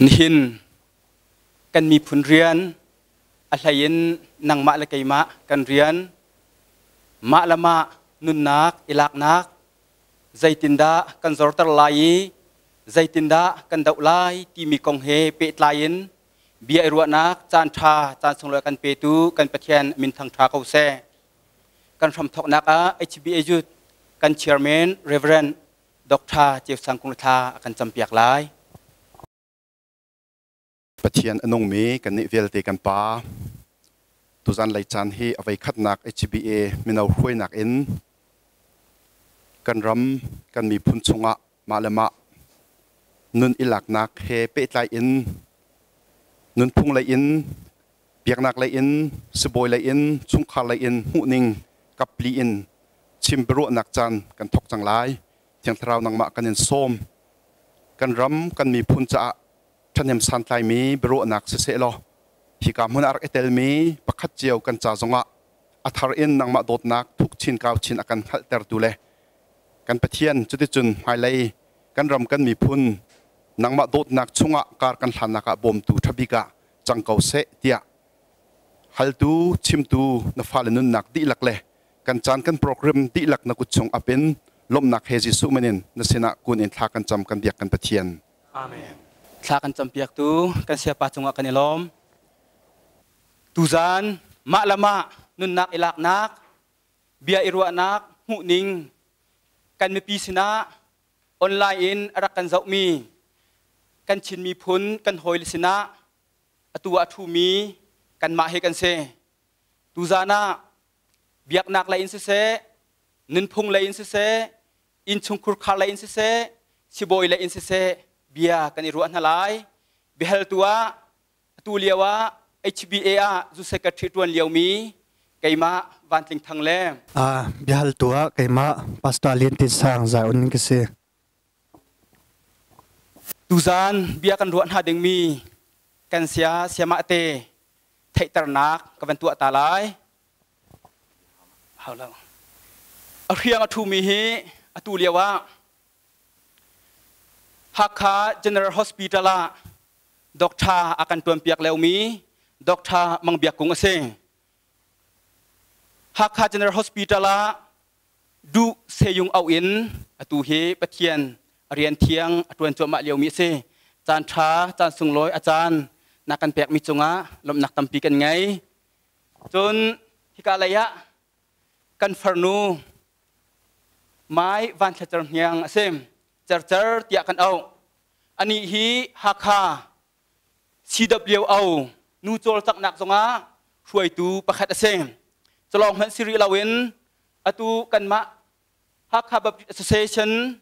Nihin kan miphun rian a hlei in nangmah le keimah kan rian mah le mah nunnak i laknak zeitindah kan zorter lai i zeitindah kan doh lai timi kong he pehtlai in bia i ruahnak caan ṭha caan sunglawi kan petu kan Pathian min thangṭha ko seh. Kan hramthawknak ah HBA Youth kan chairman Reverend Dr. Ceu Sang Kung thla a kan campiak lai. Pathian a nungmi kannih vialte kan Pa, tuzan lei caan hi a voikhatnak HBA mino hruainak in kan ram kan miphun chungah mah le mah nun i laknak he pehtlai in nunphung lei in biaknak lei in sibawi lei in chungkhar lei in hmuhning kapli in chim biaruahnak caan kan thawk cang lai. Thiang Thlarau nangmah kan in sawm. Kan ram kan miphun caah ṭhahnem santlaimi biaruahnak siseh law hika hmun ah rak i telmi pakhat cio kan ca zongah a thar in nangmah dawtnak thuk chin kau chin a kan hngalhtertu le kan Pathian cuticun hmailei kan ram kan miphun nangmah dawtnak chungah kar kan hlannak ah bawmtu ṭhabik ah cang ko seh tiah haltu chimtu na fale nunnak dihlak le kan caan kan program dihlak na kut chung ap in lawmhnak he Jesuh min in na sinah kun in thla kan cam kan biak kan Pathian. Amen. Thla kan campiaktu kan siapa cungah kan i lawm. Tuzaan mah le mah nunnak i laknak, bia i ruahnak hmuhning kan mipi sinah online in a rak kan zohmi kan Chin miphun kan hawile sinah atu ah ṭhumi kanmah hi kan si. Tuzaan ah biaknak lei in siseh, nunphung lei in siseh, innchungkhur khar lei in siseh, sibawi lei in siseh bia kan i ruah hna lai. Biahaltu ah atu lio ah HBA ah zu secretary ṭuan liomi keimah Van Tling Thang le Biahaltu ah keimah Pastor Lian Tin Sang Zion ka si. Tuzaan bia kan ruah hna dingmi kan sia siamah te theihternak ka van tuah ta lai. Hau lo. A hriang a ṭhumi hi atu lio ah Hakha General Hospital ah Doctor a kan ṭuanpiak liomi Doctor Mang Biak Kung a si. Hakha General Hospital ah duh seyung auh in atu hi Pathian a rian thiang a ṭuan cuahmah liomi a si. Caan ṭha, caan sunglawi a caan na kan pekmi cungah lawmhnak tampi kan ngei. Cun hika lei ah kan farnu Mai Van Thla Cer Hniang a si. Cercer tiah kan auh. Anih hi Hakha CWO nu cawlcanghnak zongah hruaitu pakhat a si. Culawng hmanh si rih loin atu kanmah Hakha Baptist Association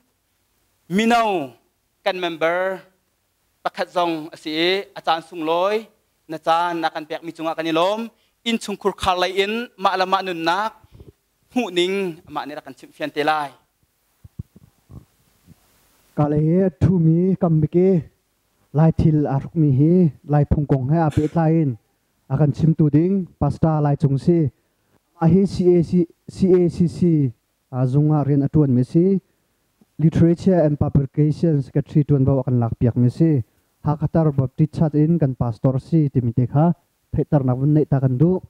mino kan member pakhat zong a si i a caan sunglawi na caan na kan pekmi cungah kan i lawm. Innchungkhur khar lei in mah le mah nunnak hmuhning amah nih rak kan chimhfian te lai. Ka lei hi a ṭhumi kam bik i Laithil aa hrukmi hi Laiphung kong he aa pehtlai in a kan chimtu ding Pastor Lai Cung si. Amah hi CAC, CACC zung ah rian a ṭuanmi si. Literature and Publication Secretary ṭuanvo a kan lakpiakmi si. Hakhatar Baptist Church in kan pastor si timi te kha theihternak vun neih ta kan duh.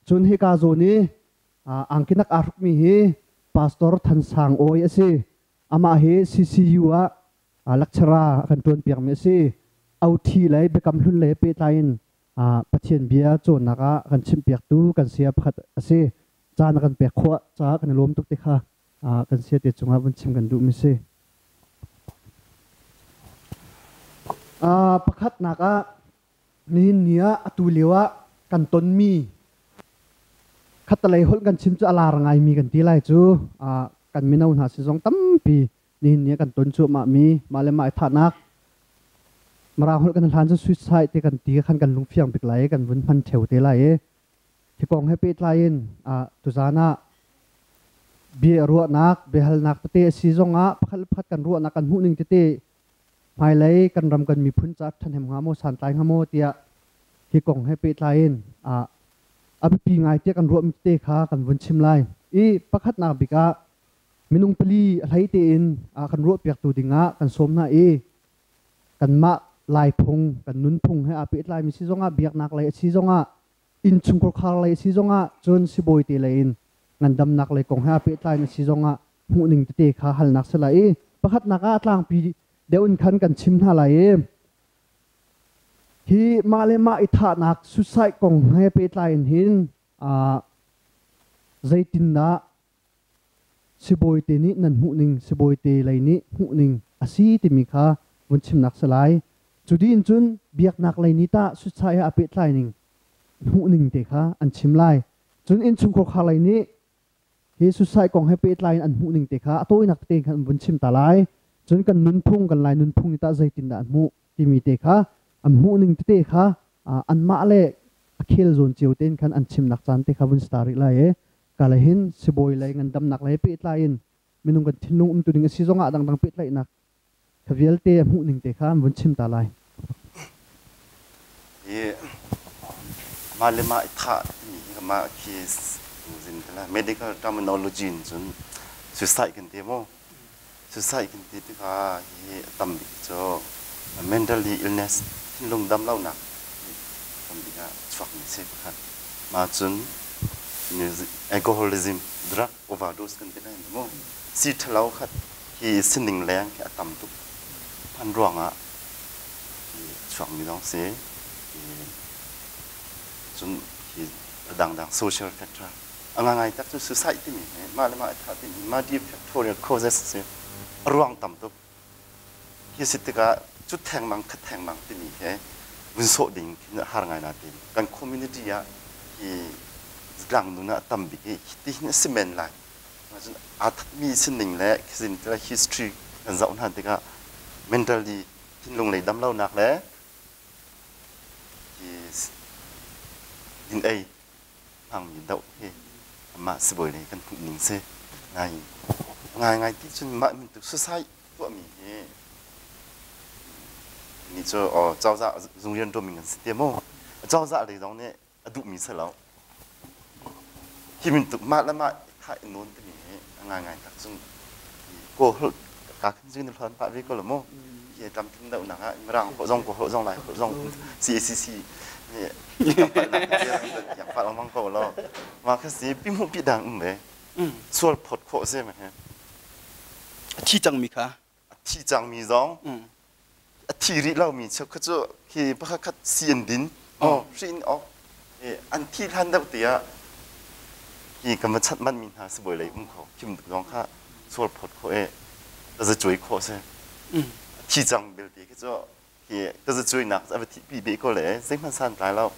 Cun hika zawn i angkinak aa hrukmi hi Pastor Than Sang Awi a si. Amah hi CCU ah lecturer a kan ṭuanpiakmi a si. OT lei biakam hlun lei pehtlai in Pathian bia cawnnak ah kan chimhpiaktu kan saya pakhat a si. Caan a kan pek khawh caah kan i lawm tuk ti kha kan saya te cungah vun chim kan duhmi si. Pakhatnak ah nihin ni ah atu lio ah kan tonmi khattalei holh kan chim cu a lar ngaimi kan ti lai cu kan mino hna si zong tampi nihin ni ah kan ton cuahmahmi mah le mah i thahnak Mirang holh kan hlan cu suicide te kan ti khan kan lungfiang bik lai kan vun hman theo te lai i hi kong he pehtlai in tuzaan ah bia ruahnak biahalnak tete a si zongah pakhat le pakhat kan ruahnak kan hmuhning tete hmailei kan ram kan miphun ca ṭhahnem hnga maw santlai hnga maw tiah hi kong he pehtlai in a biapi ngai tiah kan ruahmi tete kha kan vun chim lai. I pakhatnak bik ah minung pali a hlei tein kan ruahpiaktu dingah kan sawm hna i kanmah Lai phung kan nunphung he aa pehtlaimi si zongah, biaknak lei a si zongah, innchungkhar khar lei a si zongah, cun sibawi te lei in ngandamnak lei kong he aa pehtlai in a si zongah hmuhning tete kha halnak si lai i pakhatnak ah tlangpi deuh in khan kan chim hna lai i hi mah le mah i thahnak suicide kong he pehtlai in hin zeitindah Sibawi te nih nan hmuhning, sibawi te lei nih hmuhning a si timi kha vun chimnak si lai. Cu dih in cun biaknak lei nih tah suchai he aa pehtlai ning hmuhning te kha an chim lai. Cun innchungkhar khar lei nih hi suicide kong he pehtlai in an hmuhning te kha a tawinak tete khan an vun chim ta lai. Cun kan nunphung, kan Lai nunphung nih tah zeitindah an hmuh timi te kha an hmuhning tete kha anmah le a khel zawn cio tein khan an chimnak caan te kha vun si ta rih lai i Kala hin sibawi lei ngandamnak lei pehtlai in minung kan thinlung umtu ding a si zongah dangdang pehtlaihnak kha vialte a hmuh ning te kha an vun chim ta lai. Hi mah le mah i thah timi hi mah khi zin tala medical terminology in cun suicide kan ti mu. Suicide kan ti tikah hi a tam bik cu mentally illness thinlung dam lonak tam bik ah chuakmi si pakhat. Mah cun alcoholism, drug overdose kan ti lai mu. Si ṭhalo khat hi sining leng khi a tam tuk hman ruangah hi a chuakmi zong si. Cun hi a dangdang social factor A ngangai tak cu suicide timi hi mah le mah i thah timi multifactorial causes si. A ruang tam tuk. Hi si tikah cu thengmang khat thengmang timi he vun sawh ding khi har ngai nain kan community ah hi zatlang nun ah tam bik i hi hin a si men lai. Cun aa thatmi sining le khizin history kan zoh hna tikah mentally thinlung lei damlonak le hi din ei hmangmi doh hi amah sibawi lei kan hmuh ning si. Ngai ngai ti cun mah bantuk suicide tuahmi hi ni cu cozah zung rian ṭuanmi kan si te mu. Cozah lei zong nih a duhmi si lo. Hi bantuk mah le mah thah i nawn timi hi a ngaingai tak cun kaw holh ka khin cu na hlan pah ve ko lo mu. Hi tlamtling dohnak ah Mirang holh zong kaw holh zong Lai holh zong CACC yang pa mang ko lo ma kha si pi mu pi dang um ve sual phot khawh se ma he a thi cang mi kha a thi cang mi zong a thi rih lo mi cheukhat cu khi pakhat khat si an din oh hrin ok an thi hlan deuh te ah hi kan va chat man mi hna sibawi lei um kho khim zong kha sual phot kho e tazacuai khawh si thi cang belte khi cu hi tazacuainak a va thi pi be ko le zeihmanh san tlai lo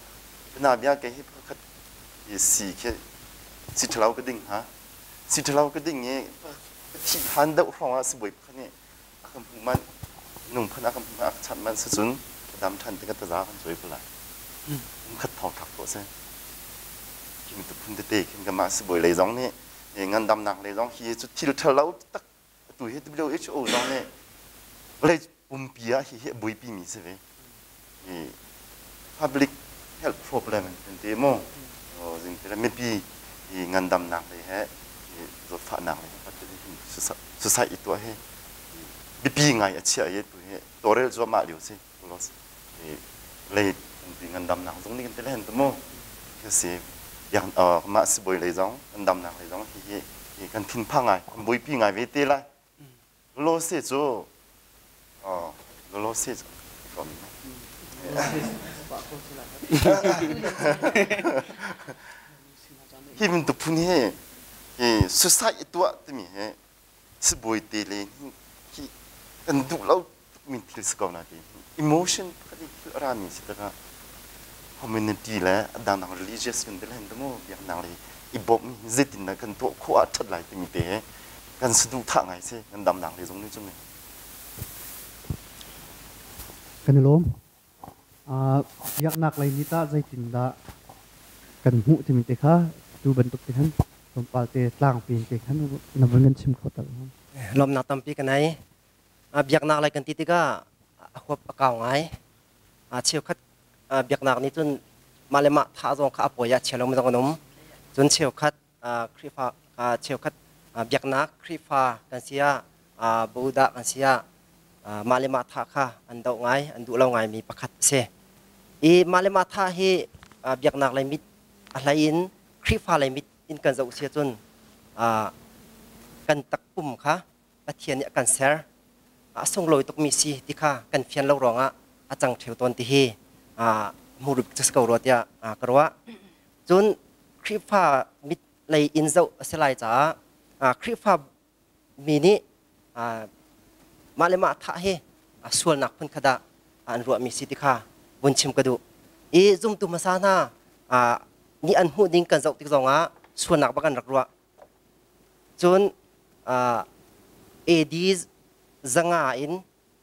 na bia ke hi pakhat hi si khi si ṭhalo ka ding ha si ṭhalo ka ding i thi hlan deuh hrawng ah sibawi pakhat nih a kan hmuh manh nung phun a kan hmuh a ka chanh manh sicun ka dam ṭhan tikah taza kan cuai ko lai um khat thawng thak ko si khi tu phun tete khin ka mah sibawi lei zong nih ngandamnak lei zong hi cu thil ṭhalo tak atu hi WHO zong nih vawlei pumpi ah hi hi a buaipi mi si ve hi public health problem an ti mu zing te mipi hi ngandamnak lei he zawtfahnak lei he suicide i tuah hi biapi ngai a chia i tu hi tawrel zuahmah lio si los lei pumpi ngandamnak zong nih kan ti len tu mu si mah sibawi lei zong ngandamnak lei zong hi hi kan thinphang ngai kan buaipi ngai ve te lai Lose cu Lose cu hi bantuk phun hi hi suicide i tuah timi hi sibawi te le hi kan duh lo tukmi thil si ko na ti emotion pakhat i thil a rami si tikah community le a dangdang religious kan ti len mu biaknak le i bawmh hi zeitindah kan tuah khawh ah ṭhat lai timi te hi kan saduhthah ngai si kan damnak le zong nih cun Kan i lawm. Biaknak lei nih tah zeitindah kan hmuh timi te kha tu bantuk te khan tlawmpal te tlangpi te khan na vun kan chim kho tal. Lawmnak tampi ka nei. Biaknak lei kan ti tikah a huap a kau ngai. Cheukhat biaknak nih cun mah le mah thah zong kha a pawi ah chia lo mi zong an um. Cun cheukhat Khrihfa cheukhat biaknak Khrihfa kan si ah Buddha kan si ah Mah le mah thah kha an doh ngai, an duh lo ngaimi pakhat a si. I mah le mah thah hi biaknak lei mit a hlei in Khrihfa lei mit in kan zoh si ahcun kan takpum kha Pathian nih a kan ser. A sunglawi tukmi si ti kha kan fian lo ruangah a cang ṭheo tawn ti hi hmuh cu si ko rua tiah ka ruah. Cun Khrihfa mit lei in zoh a si lai caah Khrihfa mi nih mah le mah thah hi sualnak phun khat ah an ruahmi si ti kha vun chim ka duh. I zumtu hmasa hna nih an hmuh ding kan zoh tik zongah sualnak bak an rak ruah. Cun AD 500 in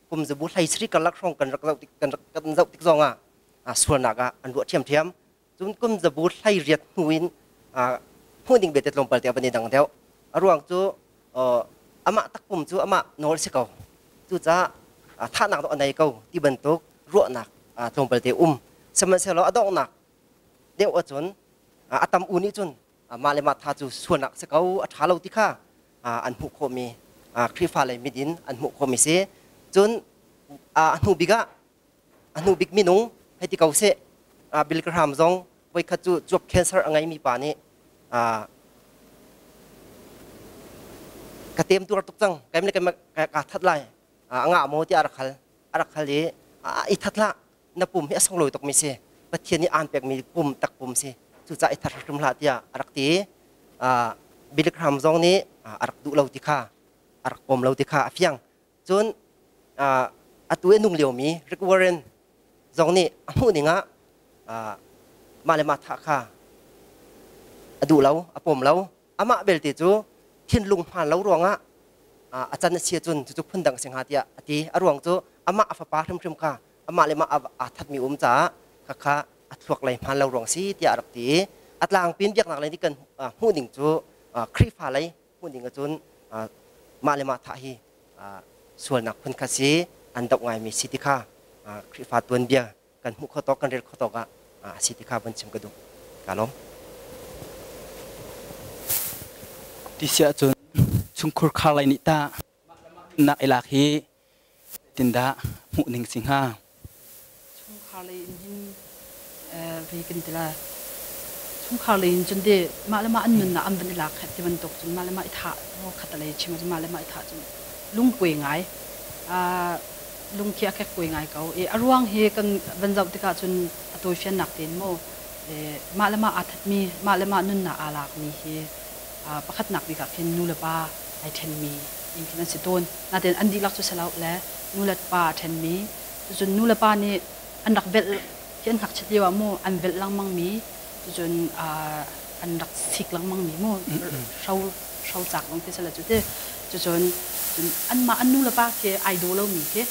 kum zabu 13 karlak hrawng kan rak zoh tik kan rak kan zoh tik zongah sualnak ah an ruah ṭhiamṭhiam. Cun kum zabu 18 hnu in hmuh ding belte tlawmpal te a van i dang deuh. A ruang cu amah takpum cu amah nawl si ko. Cucaah thahnak dawh a nei ko ti bantuk ruahnak tlawmpal te um. Sihmanhsehlaw a donghnak deuh ahcun a tam u nih cun mah le mah tha cu sualnak si ko a ṭha lo ti kha an hmuh khawhmi Khrihfa lei mit in an hmuh khawhmi si. Cun a hnu bik ah a hnu bik minung hei ti ko seh Bill Graham zong voikhat cu cuap cancer a ngeimi pa nih ka tem tuar tuk cang kaim le ka that lai a ngah maw tiah a rak hal a rak hal i i that hlah na pum hi a sunglawi tukmi si Pathian nih aan pekmi pum tak pum si cucaah i that hrim hlah tiah a rak ti. Billy Graham zong nih a rak duh lo ti kha a rak pom lo ti kha a fiang. Cun atu i nung liomi Rick Warren zong nih a hmuh ning ah mah le mah thah kha a duh lo, a pom lo. Amah belte cu thinlung hmaan lo ruangah a can a si ahcun cucu phundang a si hnga tiah a ti. A ruang cu amah a fapa hrimhrim kha amah le mah aa thatmi um caah khakha a thluak lei hmaan lo ruang si tiah a rak ti. A tlangpi in biaknak lei nih kan hmuh ning cu Khrihfa lei hmuh ning ahcun mah le mah thah hi sualnak phun kha si an doh ngaimi si ti kha Khrihfa tuanbia kan hmuh kho tawk kan rel kho tawk ah a si ti kha von chim ka duh. Ka lawm. Ti si ahcun chungkhur khar lei nih tah nak i lak hi tindah hmuh ning si hnga? Chungkhar lei in hin vi kan ti la. Chungkhar lei in cun de mah le mah an nunnak an van i lak khat ti bantuk cun mah le mah i thah khat lei chim cun mah le mah i thah cun lungkuai ngai lungkhi a kekkuai ngai ko. I a ruang hi kan van zoh tikah cun a tawifiannak tein mu mah le mah aa thatmi mah le mah nunnak aa lakmi hi pakhatnak bik ah khin nu le pa ai ṭhenmi in khin an si tawn. Nain an dihlak cu si lo le nu le pa aa ṭhenmi cucun nu le pa nih an rak velh hi an ngakchiat lio ah mu an velh lengmangmi cucun an rak sik lengmangmi mu hro hro cak lawng khi si la cu ti. Cucun anmah an nu le pa khi ai daw lomi khi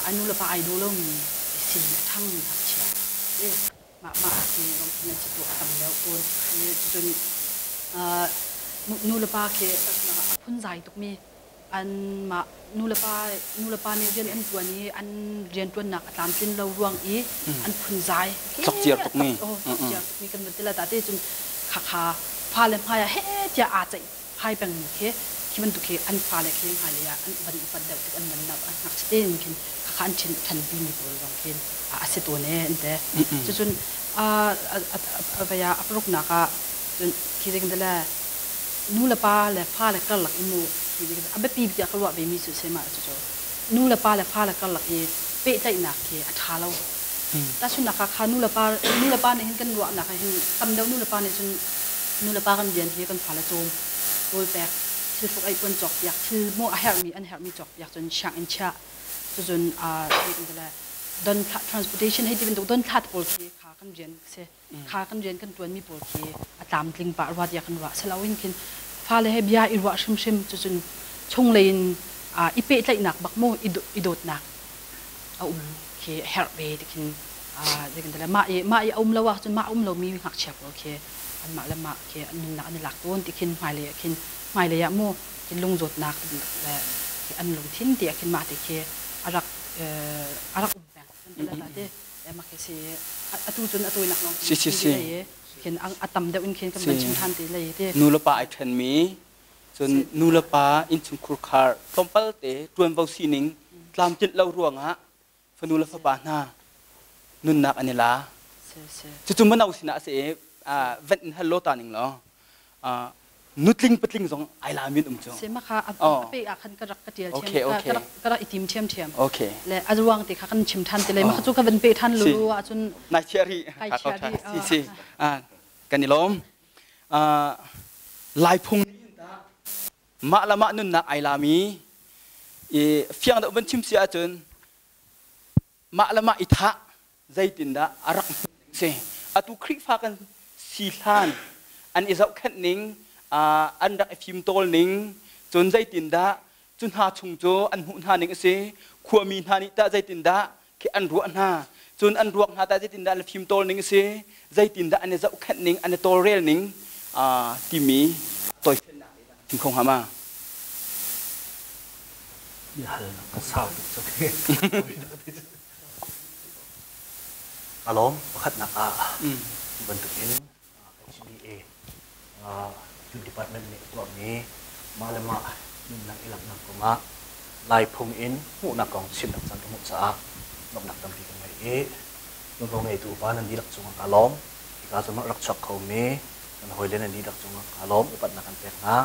an nu le pa ai daw lomi sin a ṭhangmi ngakchia mah mah khi lungthin an si tu a tam deuh tawn. Cucun nu le pa khi a phunzai tukmi anmah nu le pa nu le pa nih rian an ṭuan i an rianṭuannak a tlamtlin lo ruang i an phunzai tlokciar tukmi tlokciar tukmi kan van ti la ta te cun khakha fale hmai ah heh tiah aa ceih phai pengmi khi khi bantuk khi an fale khi hmailei ah an van upat deuh tik an van an ngakchia tein khin khakha an ṭhen ṭhanpi mi pawl zong khin a si tawn ee an ti. Cucun a vei ah a paruknak ah cun khi zeitin le nu le pa le fale karlak i mu a biapi tiah ka ruah ve mi cu sema cucu nu le pa le fale karlak i pehtlaihnak khi a ṭha lo. Tahchunhnak ah kha nu le pa nu le pa nih hin kan ruahnak ah hin tam deuh nu le pa nih cun nu le pa kan rian hi kan fale cawm rawl pek thil hruk ei puan cawk piak thil mu a herhmi an herhmi cawk piak cun sianginn chiah cucun don transportation hei ti bantuk don thla pawl khi kha kan rian si kha kan rian kan ṭuanmi pawl khi a tlamtling pah rua tiah kan ruah. Siloin khin fale he bia i ruah hrimhrim cucun chunglei in i pehtlaihnak bak mu i dawtnak a um khi a herh ve ti khin mah i mah i a um lo ahcun mah a um lomi ngakchia pawl khi anmah le mah khi an nunnak an i lak tawn ti khin hmailei ah khin hmailei ah mu khi lungzawtnak le an lungthin ti ah khin mah ti khi a rak a rak um peng te atu cun a tawinak lawng si si si khin a tam deuh in khin kan van chim than te lei te nu le pa ai ṭhenmi cun nu le pa innchungkhur khar tlawmpal te ṭuanvo sining. Tlamtlinh lo ruangah fanu le fapa hna nunnak an i la. Cucu mano sinah a si i ven in hal law ta ning law nutling patling zong ai la min um cu. Se ma kha a pe ah khan ka rak ka tial thiam ka rak ka rak i tim thiam thiam. Okay. Le a ruang te kha kan chim than te le ma cu ka van pe than lu ah cun nai chia ri. Kai chia ri. Si si. Kan i lawm. Lai phung mah le mah nunnak ai lami i fiang deuh van chim si ahcun mah le mah i thah zeitindah a rak si. Atu Khrihfa kan si hlan an i zohkhenh ning, an rak i fimtawl ning, cun zeitindah cu hna chung cu an hmuh hna ning a si, khuami hna nih tah zeitindah khi an ruah hna, cun an ruak hna tah zeitindah an fimtawl ning a si, zeitindah an i zohkhenh ning, an i tawlrel ning timi tawifiannak chim kho hnga ma? Biahalnak ka sau tuk cu. Alawm pakhatnak ah bantuk in HBA Youth Department nih tuahmi mah le mah nunnak i laknak kongah Lai phung in hmuhnak kong chimnak caan ka hmuh caah lawmhnak tampi ka ngei i tuanvo ngeitu upa nan dihlak cungah kaa lawm. Hika zawn ah rak chuak khomi kan hawile nan dihlak cungah kaa lawm. Upatnak kan pek hna.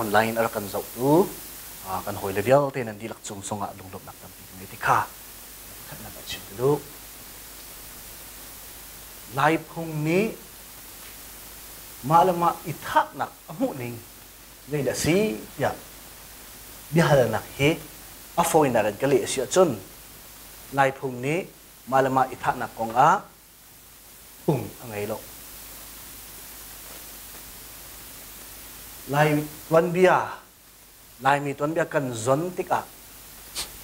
Online in a rak kan zohtu kan hawile vialte nan dihlak cung zongah lunglawmhnak tampi ka ngei ti kha pakhatnak ah chim ka duh. Lai phung nih mah le mah i thahnak a hmuh ning zeidah a si tiah biahalnak hi a fawinak in ka leh a si ahcun Lai phung nih mah le mah i thahnak kong ah phung a ngei lo. Lai tuanbia Laimi tuanbia kan zon tikah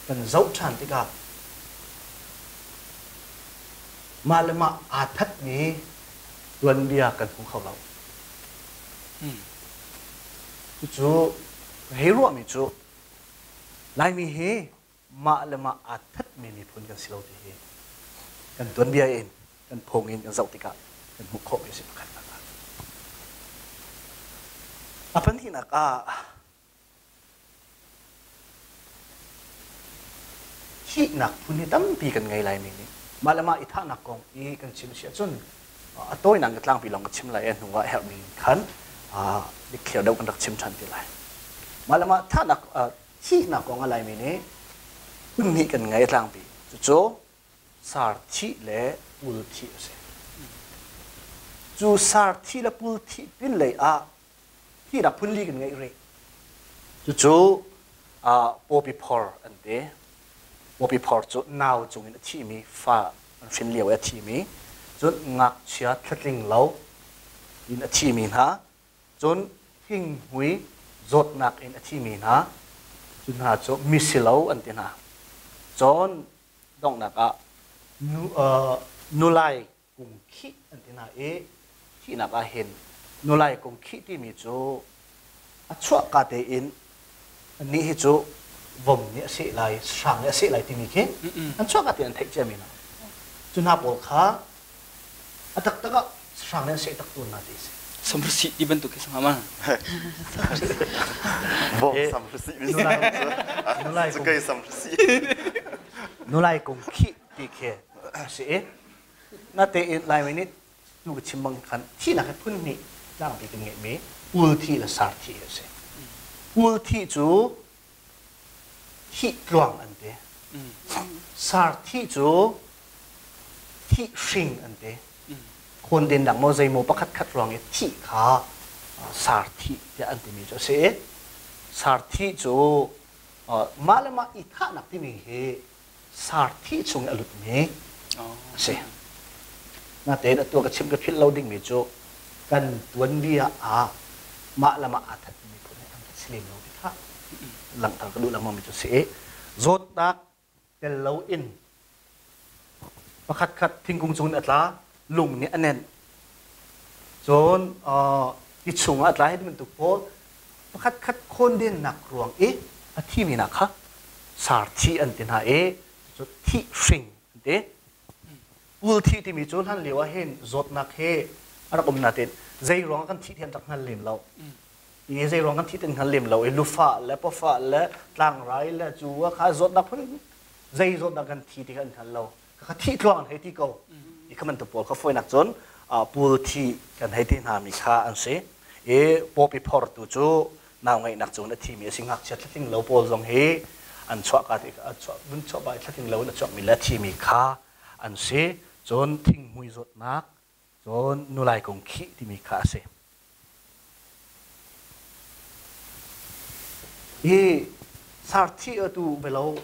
kan zoh ṭhan tikah mah le mah aa thatmi tuanbia kan hmu kho lo. Cucu ka hei ruahmi cu Laimi hi mah le mah aa thatmi miphun kan si lo ti hi kan tuanbia in kan phung in kan zoh tikah kan hmuh khawhmi a si pakhatnak ah. A pahnihnak ah thihnak phun hi tampi kan ngei lai mi nih mah le mah i thahnak kong i kan chim si ahcun a tawinak ka tlangpi lawng ka chim lai i a hnu ah herhmi khan dikthliar deuh kan rak chim ṭhan ti lai. Mah le mah thahnak thihnak kong a laimi nih phun hnih kan ngei a tlangpi. Cucu sar thih le pul thih a si. Cu sar thih le pul thih pin lei ah thihnak phun li kan ngeih rih. Cucu pawpi phor an ti. Pawpi phor cu nau cungin a thimi fa an hrin lio i a thimi, cun ngakchia thlatling lo in a thimi hna, cun thinghmui zawtnak in a thimi hna, cu hna cu misilo an ti hna. Cun donghnak ah nu, nulai kung khih an ti hna i thihnak ah hin nulai kung khih timi cu a chuahka tein annih hi cu vom nih a seh lai, hrang nih a seh lai timi khi an chuahka tein an theih ciami hna. Cu hna pawl kha a taktak ah hrang nih an seh tak tawn hna ti a si. Samrsi ti bantuk khi sangama. Vom samrsi cu kai samrsi. Nulai kung khih ti khi a si i natein Laimi nih tu ka chim bang khan thihnak hi phun hnih tlangpi kan ngeihmi pul thi le sar thi a si. Pul thi cu thih tluang an ti. Sar thi cu thih hring an ti. Khawn dang maw zeimaw pakhat khat ruang i thih kha sar thih tiah an timi cu a si. Sar thih cu mah le mah i thahnak timi hi sar thih chung i a lutmi a si. Natein atu ka chim ka philh lo dingmi cu kan tuanbia ah mah le mah aa thatmi miphun hi an si lem lo ti kha langhter ka duh lengmang mi cu si i zawtnak tel loin pakhat khat thingkung cung in a tla lung nih a nenh cun ti chungah a tla hi bantuk pawl pakhat khat khawndennak ruang i a thimi hna kha sar thi an ti hna i cu thih hring an ti pul thi timi cu hlan lio ah hin zawtnak he a rak um nain zei ruang kan thih thi an rak hngal lem lo. I zei ruang kan thi tin hngal lem lo i lufa le pafa le tlangrai le cu kha zawtnak phun zei zawtnak kan thi ti kha an hngal lo. Ka thi tluang an hei ti ko. I kha bantuk pawl kha fawinak cun pul thi kan hei ti hna mi kha an si. I pawpi phortu cu nau ngeihnak cun a thimi a si. Ngakchia thlatling lo pawl zong hi an chuah ka ti an chuah vun chuah bai thlatling lo in a chuakmi le a thimi kha an si. Cun thinghmui zawtnak, cun nulai kung khih timi kha a si. Hi sarthi atu belo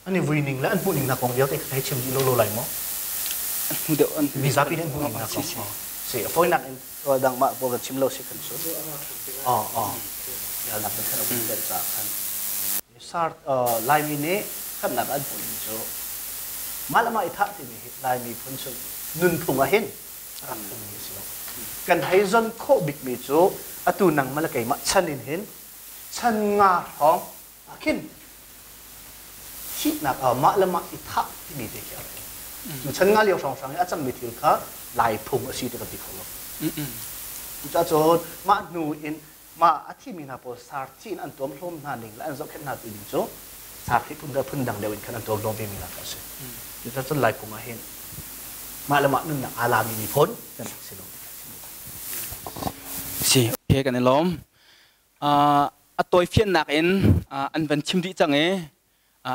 an i vui ning le an hmuh ning nak kong vialte kha hei chim dih lawlaw lai maw? Hmu deuh an Mizapi nih an hmuh ning nak kong. Si, a fawinak in dang mah pawl kan chim lo si kan su. Oh, oh. Ya nak kan khan a den ca khan. Sar Laimi nih khatnak an hmuh ning cu mah le mah i thah timi hi Laimi phun chung nunphung ah hin rak ummi a si lo. Kan hei zon khawh bikmi cu atu nangmah le keimah chan in hin chan nga hrawng ah khin thihnak ah mah le mah i thah timi te khi a rak um. Cu chan nga lio hrawnghrang i a cangmi thil kha Lai phung a si ti kan ti kho lo. Cucaah cun mah hnu in mah a thimi hna pawl sarthi in an tuamhlawm hna ning le an zohkhenh hna tu ding cu sarthi phun le phun dang deuh in khan an tuamhlawm vemi hna kha a si. Cucaah cun Lai phung ah hin mah le mah nunnak aa lami miphun kan rak si lo. Si, okay, kan i lawm. A tawifiannak in an van chim dih cang i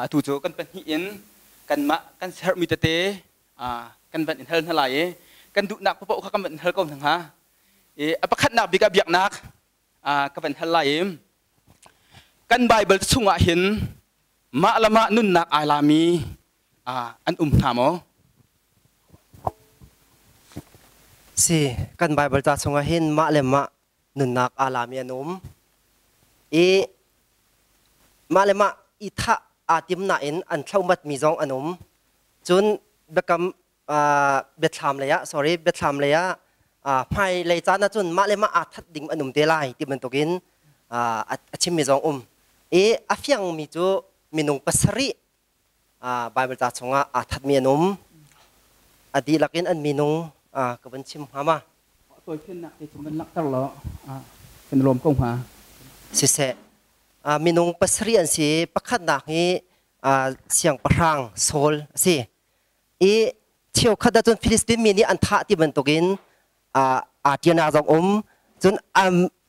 atu cu kan pahnih in kanmah kan sermi tete kan van in hal hna lai i kan duhnak paoh kha kan van in hal ko hna hnga. I a pakhatnak bik ah biaknak ka van hal lai i kan Bible chungah hin mah le mah nunnak ai lami an um hna maw? Si, kan Bible ca chungah hin mah le mah nunnak aa lami an um. I mah le mah i thah aa tim nain an thlohmatmi zong an um. Cun biakam biathlam lei ah sorry biathlam lei ah hmai lei caan ahcun mah le mah aa that ding an um te lai ti bantukin a chimmi zong um. I a fiangmi cu minung pasarih Bible ca chungah aa thatmi an um. A dihlak in an minung ka van chim hnga ma? Tawifiannak te cu van langhter law kan lawm ko hnga. Siseh, minung pasarih an si. Pakhatnak hi siangpahrang Saul a si. I cheukhat ahcun Filistin mi nih an thah ti bantukin aa ṭialnak zong um. Cun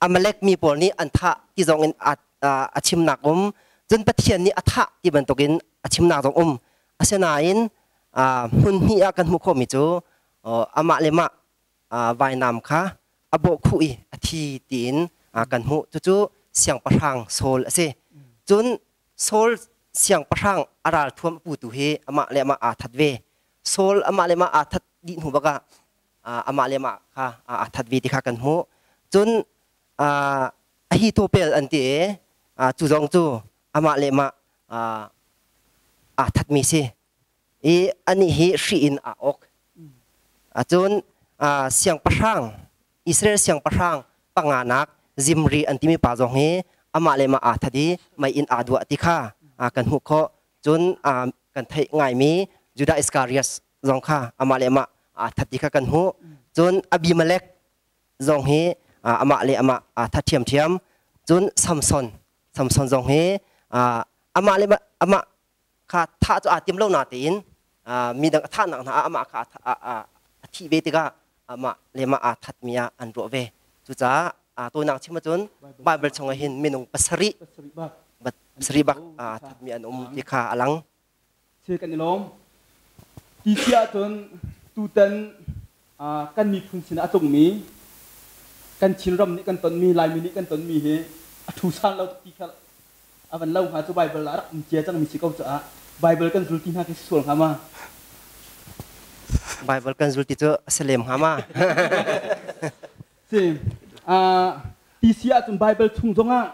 Amalek mi pawl nih an thah ti zong in a chimnak um. Cun Pathian nih a thah ti bantukin a chimnak zong um. Asinain hmun hnih ah kan hmuh khawhmi cu amah le mah vainam kha a bawh khuh i a thi tiin kan hmuh. Cucu siangpahrang Saul a si. Cun Saul siangpahrang a ralthuam a putu hi amah le amah aa that ve. Saul amah le amah aa that dih hnu bakah amah le amah kha aa that ve ti kha kan hmuh. Cun Ahithophel an ti i cu zong cu amah le amah aa thatmi si. I anih hi hri in aa awk. Cun siangpahrang Israel siangpahrang panganak Zimri an timi pa zong hi amah le amah aa that i mei in aa duah ti kha kan hmuh khawh. Cun kan theih ngaimi Judah Iskariot zong kha amah le amah aa that ti kha kan hmuh. Cun Abimelech zong hi amah le amah aa that ṭhiamṭhiam. Cun Samson, Samson zong hi amah le amah kha thah cu aa tim lo natein midang a thahnak hna ah amah kha a thih ve tikah amah le mah aa thatmi ah an ruah ve. Cucaah tawinak chim ahcun Bible chungah hin minung pasarih pasarih bak aa thatmi an um ti kha a lang. Thil kan i lawm. Ti si ahcun tutan kan miphun sinah a tlungmi kan Chinram nih kan tonmi Laimi nih kan tonmi hi a thu san lo ti kha a van lo hnga cu Bible ah rak um cia cangmi si ko caah Bible kan zul ti hna khi sual hnga ma? Bible kan zul ti cu a si lem hnga ma? Si ti si ahcun Bible chung zongah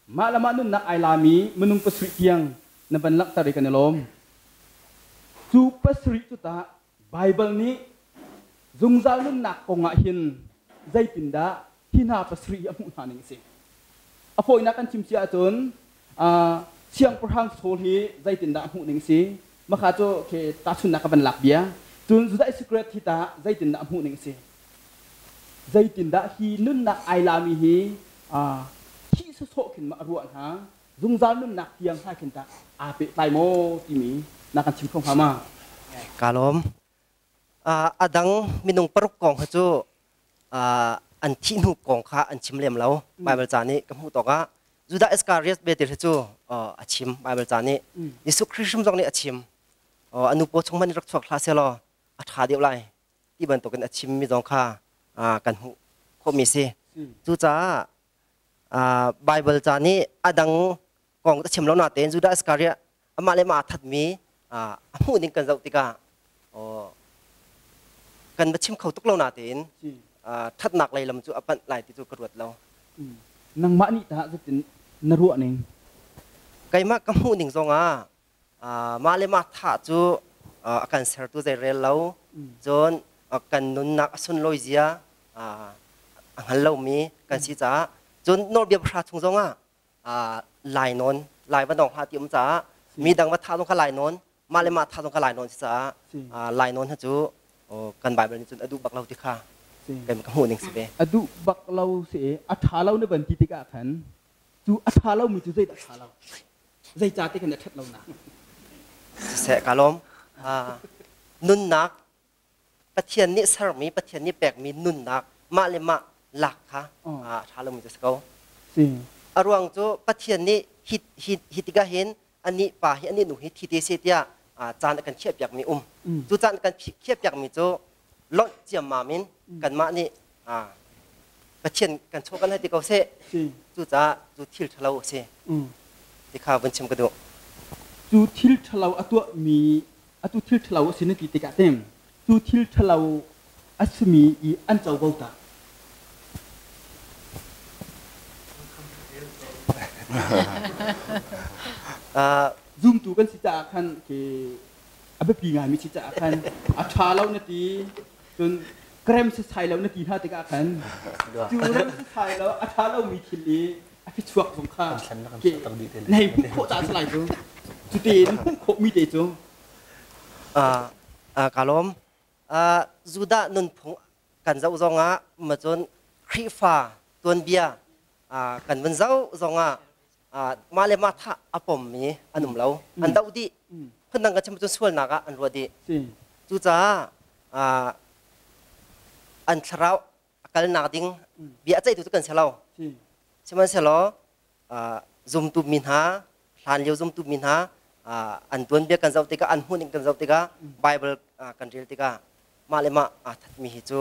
Mah le mah nunnak ai lami minung pasarih tiang na van langhter i kan i lawm. Cu pasarih cu tah Baibal nih zungzal nunnak kong ah hin zeitindah hi hna pasarih hi a hmuh hna ning a si. A fawinak kan chim si ahcun Siangpahrang Saul hi zeitindah a hmuh ning a si. Maka cu khi tahchunhnak ka van lak bia. Cun Judah Iscariot hi tah zeitindah a hmuh ning a si. Zeitindah hi nunnak ai lami hi. sawsawh khin ma a ruah hna zungzal nunnak tiang hna khin tah aa pehtlai maw timi na kan chim kho hnga ma? Ka lawm. A dang minung paruk kong kha cu an thih hnu kong kha an chim lem lo. Bible ca nih ka hmuh tawk ah Judah Iscariot betel hi cu a chim Bible ca nih. Jesuh Khrih hrim zong nih a chim. A nu paw chung hmanh in rak chuak hlah sehlaw a ṭha deuh lai ti bantukin a chimmi zong kha kan hmuh khawhmi si. Cucaah Bible ca nih a dang kong a chim lo natein Judah Iscariot amah le mah aa thatmi a hmuh ning kan zoh tikah kan va chim kho tuk lo natein ṭhatnak lei lam cu a panh lai ti cu ka ruat lo. Nangmah nih tah zeitin na ruah ning? Keimah ka hmuh ning zongah mah le mah thah cu a kan sertu zei rel lo cun kan nunnak a sunlawi zia a hngal lomi kan si caah cun nawlbia pahra chung zongah lai nawn lai va nong hlah ti um caah mi dang va thah zong kha lai nawn mah le mah thah zong kha lai nawn si caah lai nawn ha cu kan Bible nih cun a duh bak lo ti kha kan ka hmuh ning si ve. A duh bak lo si a ṭha lo na van ti tikah khan cu a ṭha lomi cu zeidah ṭha lo zeicah kan a ṭhat lonak Siseh ka lawm. Nunnak Pathian nih sermi Pathian nih pekmi nunnak mah le mah lak kha a ṭha lomi cu a si ko. A ruang cu Pathian nih hi hi hi tikah hin anih pa hi anih nu hi thi te seh tiah caan a kan khiahpiakmi um. Cu caan kan khiahpiakmi cu lonh ciammam in kanmah nih Pathian kan chaw kan hei ti ko seh. Cucaah cu thil ṭhalo a si. Ti kha vun chim ka duh. Cu thil ṭhalo a tuahmi atu thil ṭhalo a si na ti tikah tem cu thil ṭhalo a simi i an covo ta. Zumtu kan si caah khan khi a biapi ngaimi si caah khan a ṭha lo na ti cun krem sasai lo na ti hna tikah khan cu rem sasai lo a ṭha lomi thil i a phichuak zong kha na hei hmuh khawh caah salai cu cuti na hmuh khawhmi te cu Ka lawm. Judah nunphung kan zoh zongah ma cun Khrihfa tuanbia kan vun zoh zongah mah le mah thah a pommi an um lo. An doh dih. Phundang kan chim cun sualnak ah an ruah dih. Cucaah an thlarau a kalnak ding bia a ceihtu cu kan si lo. Sihmanhsehlaw zumtu mi hna hlanlio zumtu mi hna an tuanbia kan zoh tikah an hmuhning kan zoh tikah Bible kan rel tikah mah le mah aa thatmi hi cu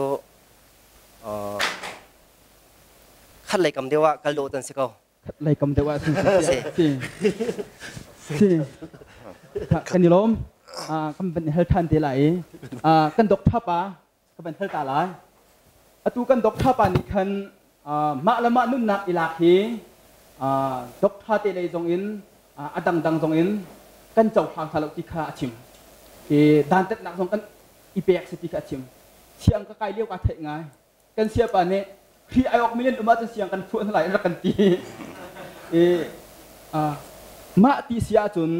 khat lei kam deuh ah kal dawh tan si ko. Khat lei kam deuh ah si si si kan i lawm kan van hal than te lai i kan doctor pa ka van hal ta lai. Atu kan doctor pa nih khan mah le mah nunnak i lak hi doctor te lei zong in a dangdang zong in kan cohlang hna lo ti kha a chim. I dantatnak zong kan i pek si ti kha a chim. Siang ka kai lio ka theih ngai. Kan siapa nih hri ai awk million um ahcun siang kan phuah hna lai an rak kan ti. I mah ti si ahcun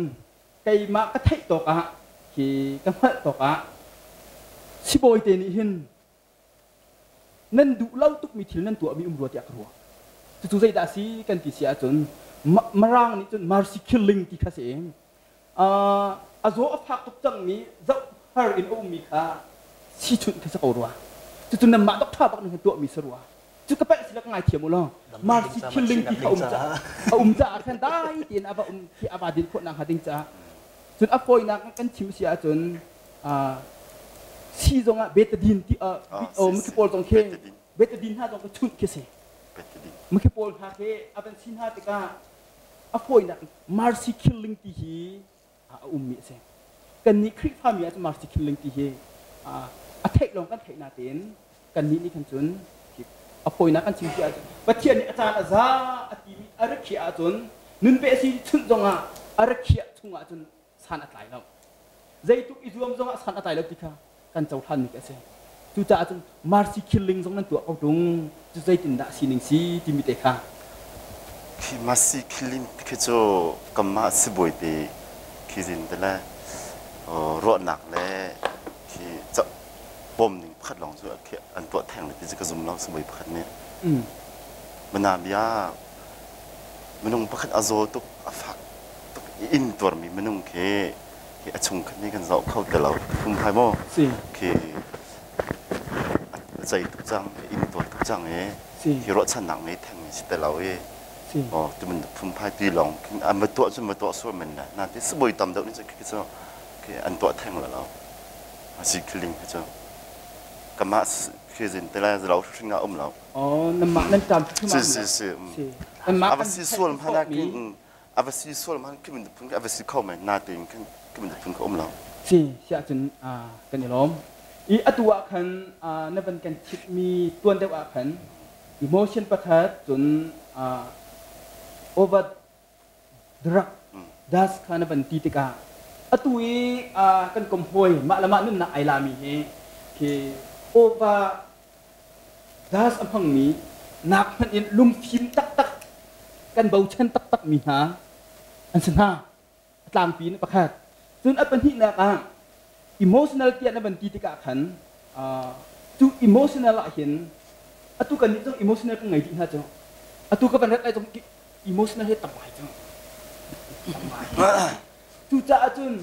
keimah ka theih tawk ah khi ka hngalh tawk ah sibawi te nih hin nan duh lo tukmi thil nan tuahmi um rua tiah ka ruah. Cucu zeidah a si kan ti si ahcun Mirang nih cun mercy killing ti kha si. A zaw a fak tuk cangmi zoh har in a ummi kha si chunh kha si ko rua. Cucu nanmah doctor bak nih tuahmi si rua. Cu ka palh si le ka ngaithiam u law mercy killing ti kha um caah a um caah khan dai tein a va um khi a va din khawh nakhnga ding caah cun a fawinak kan chim si ahcun si zongah betadine ti mikhi pawl zong khi betadine hna zong ka chunh khi si mikhi pawl hna khi a van si hna tikah a fawinak mercy killing ti hi a ummi a si kannih Khrihfami ah cun mercy killing ti hi a theih lawng kan theih natein kannih nih khan cun a fawinak kan chim ti ahcun Pathian nih a caan a za a timi a rak khiah ahcun nun pe si chunh zongah a rak khiah chungah cun san a tlai lo zeitluk i zuam zongah san a tlai lo ti kha kan cohlanmi a si cucaah cun mercy killing zong nan tuah ko ṭung cu zeitindah sining si timi te kha Khi mercy killing khi cu kanmah sibawi te khi zin te le ruahnak le khi bawm ning pakhat lawng cu an tuah theng le ti cu ka zum lo sibawi pakhat nih. Mana bia. Minung pakhat a zaw tuk, a fak tuk i intuarmi minung khi khi a chungkhat nih kan zoh kho ti lo. Phungphai maw? Si. Khi a cei tuk cang, a intuar tuk cang i Si. khi ruahchannak ngei thengmi si ti lo i Si. aw tu bantuk phungphai ti lawng khin an va tuah cun va tuah sual men le nain sibawi tam deuh nih cun khi cu khi an tuah theng la lo. A si khiling khi cu kamah khi zin te lai lo hring ah um lo. Oh, nanmah nan ṭam hrim Si si si. Si. Nanmah A va kan si theih sual hmanh ah khawhmi khin a va si sual hmanh khi bantuk phun a va si kho men natein khin khi bantuk phun ka um lo. Si, si ahcun kan i lawm. I atu ah khan na van kan chimhmi tuan deuh ah khan emotion pakhat cun over drug das kha na van ti tikah atu i kan kom hawi mah le mah nunnak ai lami hi khi over das a hmangmi nak hmanh in lungfim taktak kan bochan taktak mi hna an si hna. A tlangpi in pakhat. Cun a pahnihnak ah emotional tiah na van ti tikah khan cu emotional ah hin atu kan nih zong emotional kan ngei dih hna cu. Atu ka van rat lai zong emotional hi tam ngai cu. Tam ngai. Cucaah cun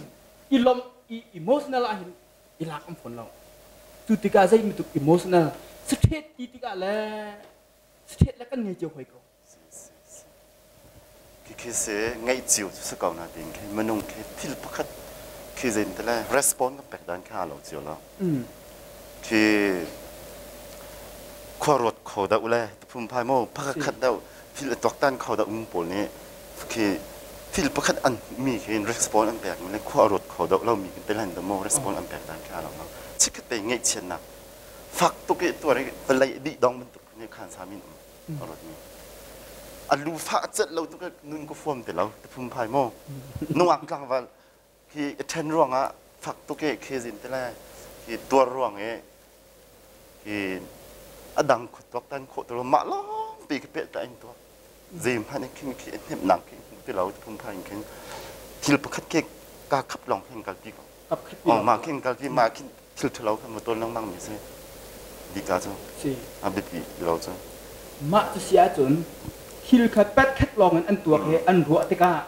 i lawmh i emotional ah hin i lak an fawn lo. Cu tikah zei bantuk emotional sithet ti tikah le sithet le kan ngei cio hoi ko. Khi si ngeih cio cu si ko na tin khi minung khi thil pakhat khi zein te le respond kan pek dan kha lo cio lo. Khi khua ruat kho deuh le phunphai maw pakhat khat deuh thil a tuaktan kho deuh mi pawl nih khi thil pakhat an mi khi respond an pek mi le khua ruat kho deuh lo mi kan te lan maw respond an pek dan kha lo lo chikkhat te ngaihchiatnak fak tuk i tuar i vawlei dih dong bantuk nih khan sa min um a ruat mi a lu fah celh lo tuk nun ka fuam ti lo ti phunphai maw nungak tlangval Khi a ṭhen ruangah fak tuk i khi zin te le khi tuar ruang i khi a dang khut tuaktan khawh ti lo mah lawngpi khi pehtlai in tuak zeihmanh in khin khi hnemhnak khi hmu ti lo phunphai in khin thil pakhat khi kaa khap lawng khin kalpi ko oh mah khin kalpi mah khin thil ṭhalo kha motor lengmang mi si dika cu a biapi lo cu mah cu si ahcun thil kha pet khat lawng in an tuak i an ruah tikah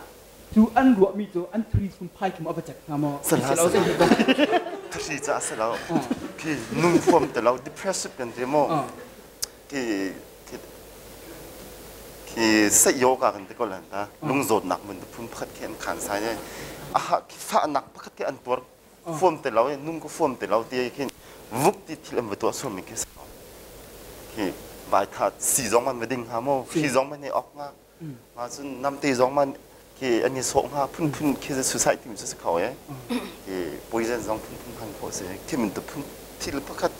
Cu an ruahmi cu an thri phun phai khim a va cek hnga maw? Salah salah. Thri ca si lo. Khi nun huam te lo depressive kan ti maw? Khi khi seh yoga kan ti ko lan ta. Lungzawtnak mun phun pakhat khi an khan sai ne. Aha khi fahnak pakhat khi an tuar fuam te lo nun ko fuam te lo ti khin vuk ti thil an va tuah sual mi khi khi vai tha si zong man va ding hnga maw? Khi zong man ne ok nga. Mah cun namte zong man khi an i sawh hnga phunphun khi suicide timi cu si kho e. Khi poison zong phunphun hman khawh si. Khi min tu phun thil pakhat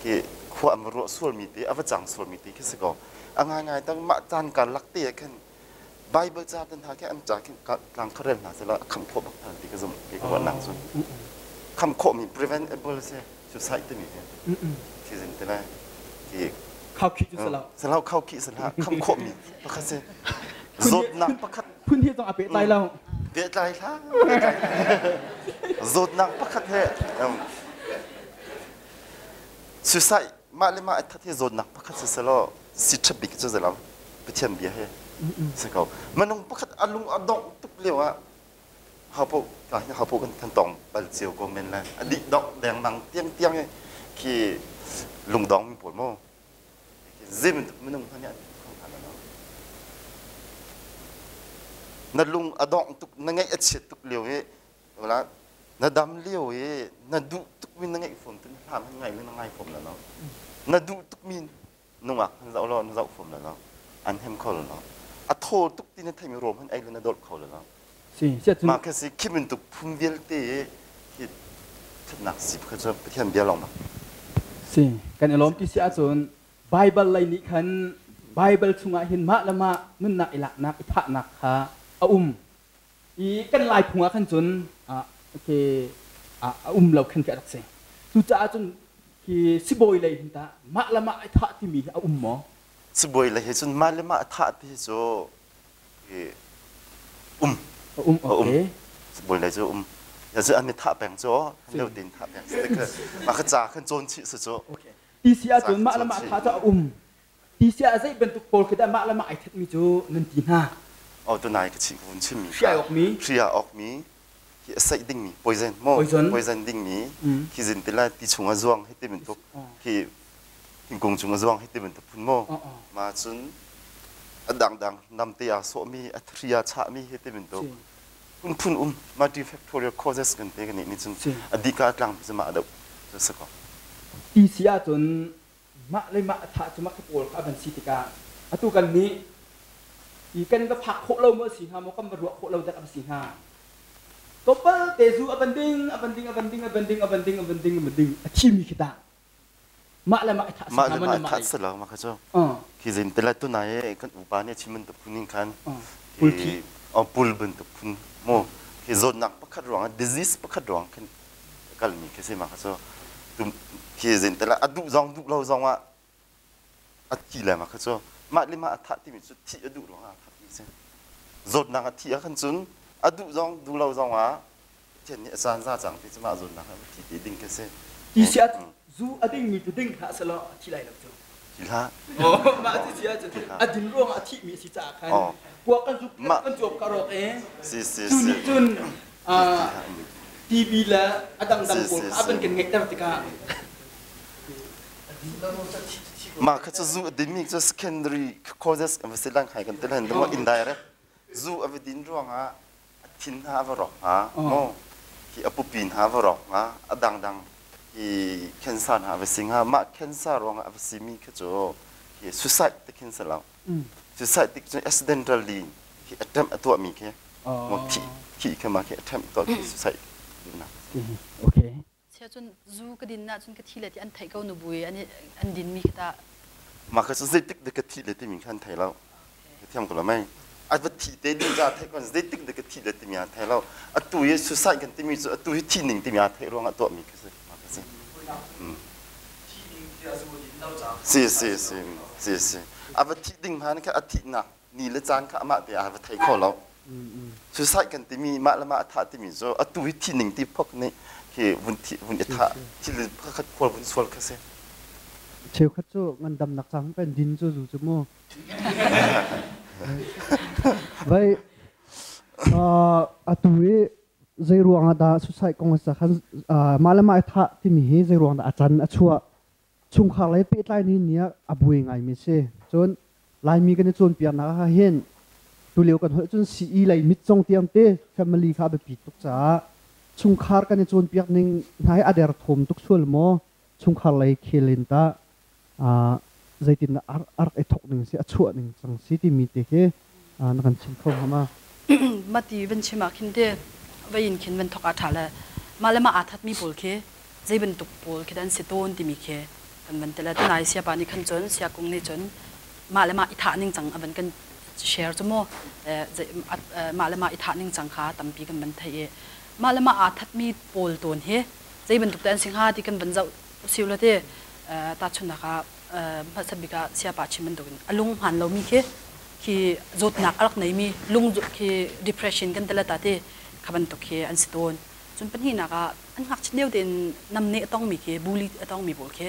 khi khua an va ruah sualmi te a va cang sualmi te khi si ko. A ngaingai tang mah caan karlak te ah khin Bible ca te hna khi an ca khi tlang kharel hna sela kham khawh bak hna ti ka zumh ti ka ruahnak cu. Kham khawhmi preventable si suicide timi hi. Khi zin te lai. Khi Khau khih cu si lo. Salau khau khih si hlah kham khawhmi pakhat si. Zawtnak pakhat phun hi zong a pehtlai lo. Pehtlai hlah. Zawtnak pakhat he suicide mah le mah that hi zawtnak pakhat si selaw si ṭha bik cu zelam Pathian bia he si ko. Minung pakhat a lung a dongh tuk lio ah hapo ka hi hapo kan kan tong bal cio ko men lai a dih dongh dengmang tiang tiang i khi lungdong mi pawl maw zim minung hna nih an na lung a dongh tuk na ngaih a chiat tuk lio i wala na dam lio i na duh tuk mi na ngaih fom tu na hlam ngai mi na ngai fom la no na duh tuk mi nungak han zoh law na zoh fom la no an hem kho lo a thaw tuk ti na theimi rom han ei le na dolh kho lo Si, siah mah kha si khi bantuk phun vialte hi thatnak si kha cu Pathian bia lawng Si, kan i lawm ti si ahcun Bible lei nih khan Bible chungah hin mah le mah nunnak i laknak i thahnak kha a um. I kan Lai phung ah khan cun khi a um lo khan khi a rak si. Cucaah cun khi sibawi lei hin tah mah le mah i thah timi hi a um maw? Sibawi lei he cun mah le mah thah ti hi cu um. Um, okay. Sibawi lei cu um. Ya cu an i thah peng cu leu tin thah peng si te mah kha ca khan cawn chih si cu. Okay. Ti si ahcun mah le mah thah cu a um. Ti si ah zei bantuk pawl khi dah mah le mah ai thatmi cu nan ti hna? Oh tunai ka chim vun chimmi Hri ai awkmi. Hri aa awkmi hi a saih dingmi poison mo Poison. Poison dingmi khi zin ti lai ti chung a zuang hi ti bantuk khi thingkung cung a zuang hi ti bantuk phun mo ma cun a dangdang namte aa sawhmi a thri aa chahmi hi ti bantuk phun phun um multifactorial causes kan te kan nih cun a dika tlang cu mah deuh cu si ko. Ti si ahcun mah le mah a thah cu mah khi pawl kha a van si tikah atu kan nih i kan va phak khawh lo maw a si hnga maw, kan va ruah khawh lo dek a si hnga. Tlawmpal te zu a van ding, a van ding, a van ding, a van ding, a van ding, a van ding, a van ding, a thimi khi tah mah le mah i thah si mah hnga le maw mah na mah thah si lo mah kha cu khi zin te lai tunai kan upa nih chim bantuk phun in khan pul thi pul bantuk phun mu khi zawtnak pakhat ruang disease pakhat ruang khin kalmi khi si mah kha cu khi zin te lai a duh zong duh lo zong ah a thi le mah kha cu mah le mah a thah timi cu thih a duh ruang ah a that mi si. Zawtnak a thi ah khan cun a duh zong duh lo zong ah Pathian nih a caan za cang ti cu mah zawtnak ah thi te ding khi si. Ti si ah zu a dingmi cu ding hlah selaw a thi lai lo cu. Thi hlah. Oh, mah ti si ahcun a din ruang ah a thihmi a si caah khan kuak kan zuk kan cuap ka rawk e. Si si Cu nih cun TB le a dangdang pawl kha a van kan ngeihter tikah. Mah kha cu zu a dinmi cu secondary causes an va si lang hai kan ti len ding indirect zu a va din ruangah a thin hna a va rawk hnga maw, hi a pupi hna a va rawk hnga, a dangdang hi cancer hna a va si hnga. Mah cancer ruangah a va simi kha cu hi suicide ti khin si lo. Suicide ti cu accidentally hi attempt a tuahmi khi maw thi thi khi mah khi attempt tuah khi suicide duhnak. Okay. Chia cun zu ka din ahcun ka thi le ti an theih ko nu bui an an din mi khi tah. Mah kha cu zeitik dah ka thi le timi kha an thei lo. Ka thiam ko lo mei. A va thi te ding ca theih kon zeitik dah ka thi le timi an thei lo. Atu hi suicide kan timi cu atu hi thi ning timi aa theih ruangah tuahmi kha si. Mah kha si. Si si si si si. A va thi ding hna kha a thihnak ni le caan kha amah te aa va thei kho lo. Suicide kan timi mah le mah a thah timi cu atu hi thi ning ti phok nih khi vun thi vun i thah thil pakhat khual vun sual kha si. Cheukhat cu ngandamnak cang pen din cu zu cu mu. Vai atu i zei ruang ah dah suicide kong a khan mah le mah i thah timi hi zei ruang dah a can a chuah chungkhar lei pehtlai ni ni ah a buai ngaimi si. Cun Laimi kan i cawnpiaknak ah hin tulio kan holh cun CE lei mit zong tiang te family kha a biapi tuk caah chungkhar kan i cawnpiak ning hna hi a derthawm tuk sual maw, chungkhar lei khel in tah zeitin dah a rak i thawk ning si, a chuah ning cang si timi te khi na kan chim kho hnga ma? Mati van chim ah khin te vai in khin van thawk ah ṭha le mah le mah aa thatmi pawl khi zei bantuk pawl khi dah an si tawn timi khi kan van ti le tunai siapa nih khan cun siakung nih cun mah le mah i thah ning cang a van kan share cu mu mah le mah i thah ning cang kha tampi kan van theih i mah le mah aa thatmi pawl tawn hi zei bantuk te an si hnga ti kan van zoh siu le te tahchunhnak ah hmasa bik ah siapa chim bantukin a lung hmaan lomi khi khi zawtnak a rak neimi lung khi depression kan ti le ta ti kha bantuk khi an si tawn. Cun pahnihnak ah an ngakchia lio tein namneh a tongmi khi bully a tongmi pawl khi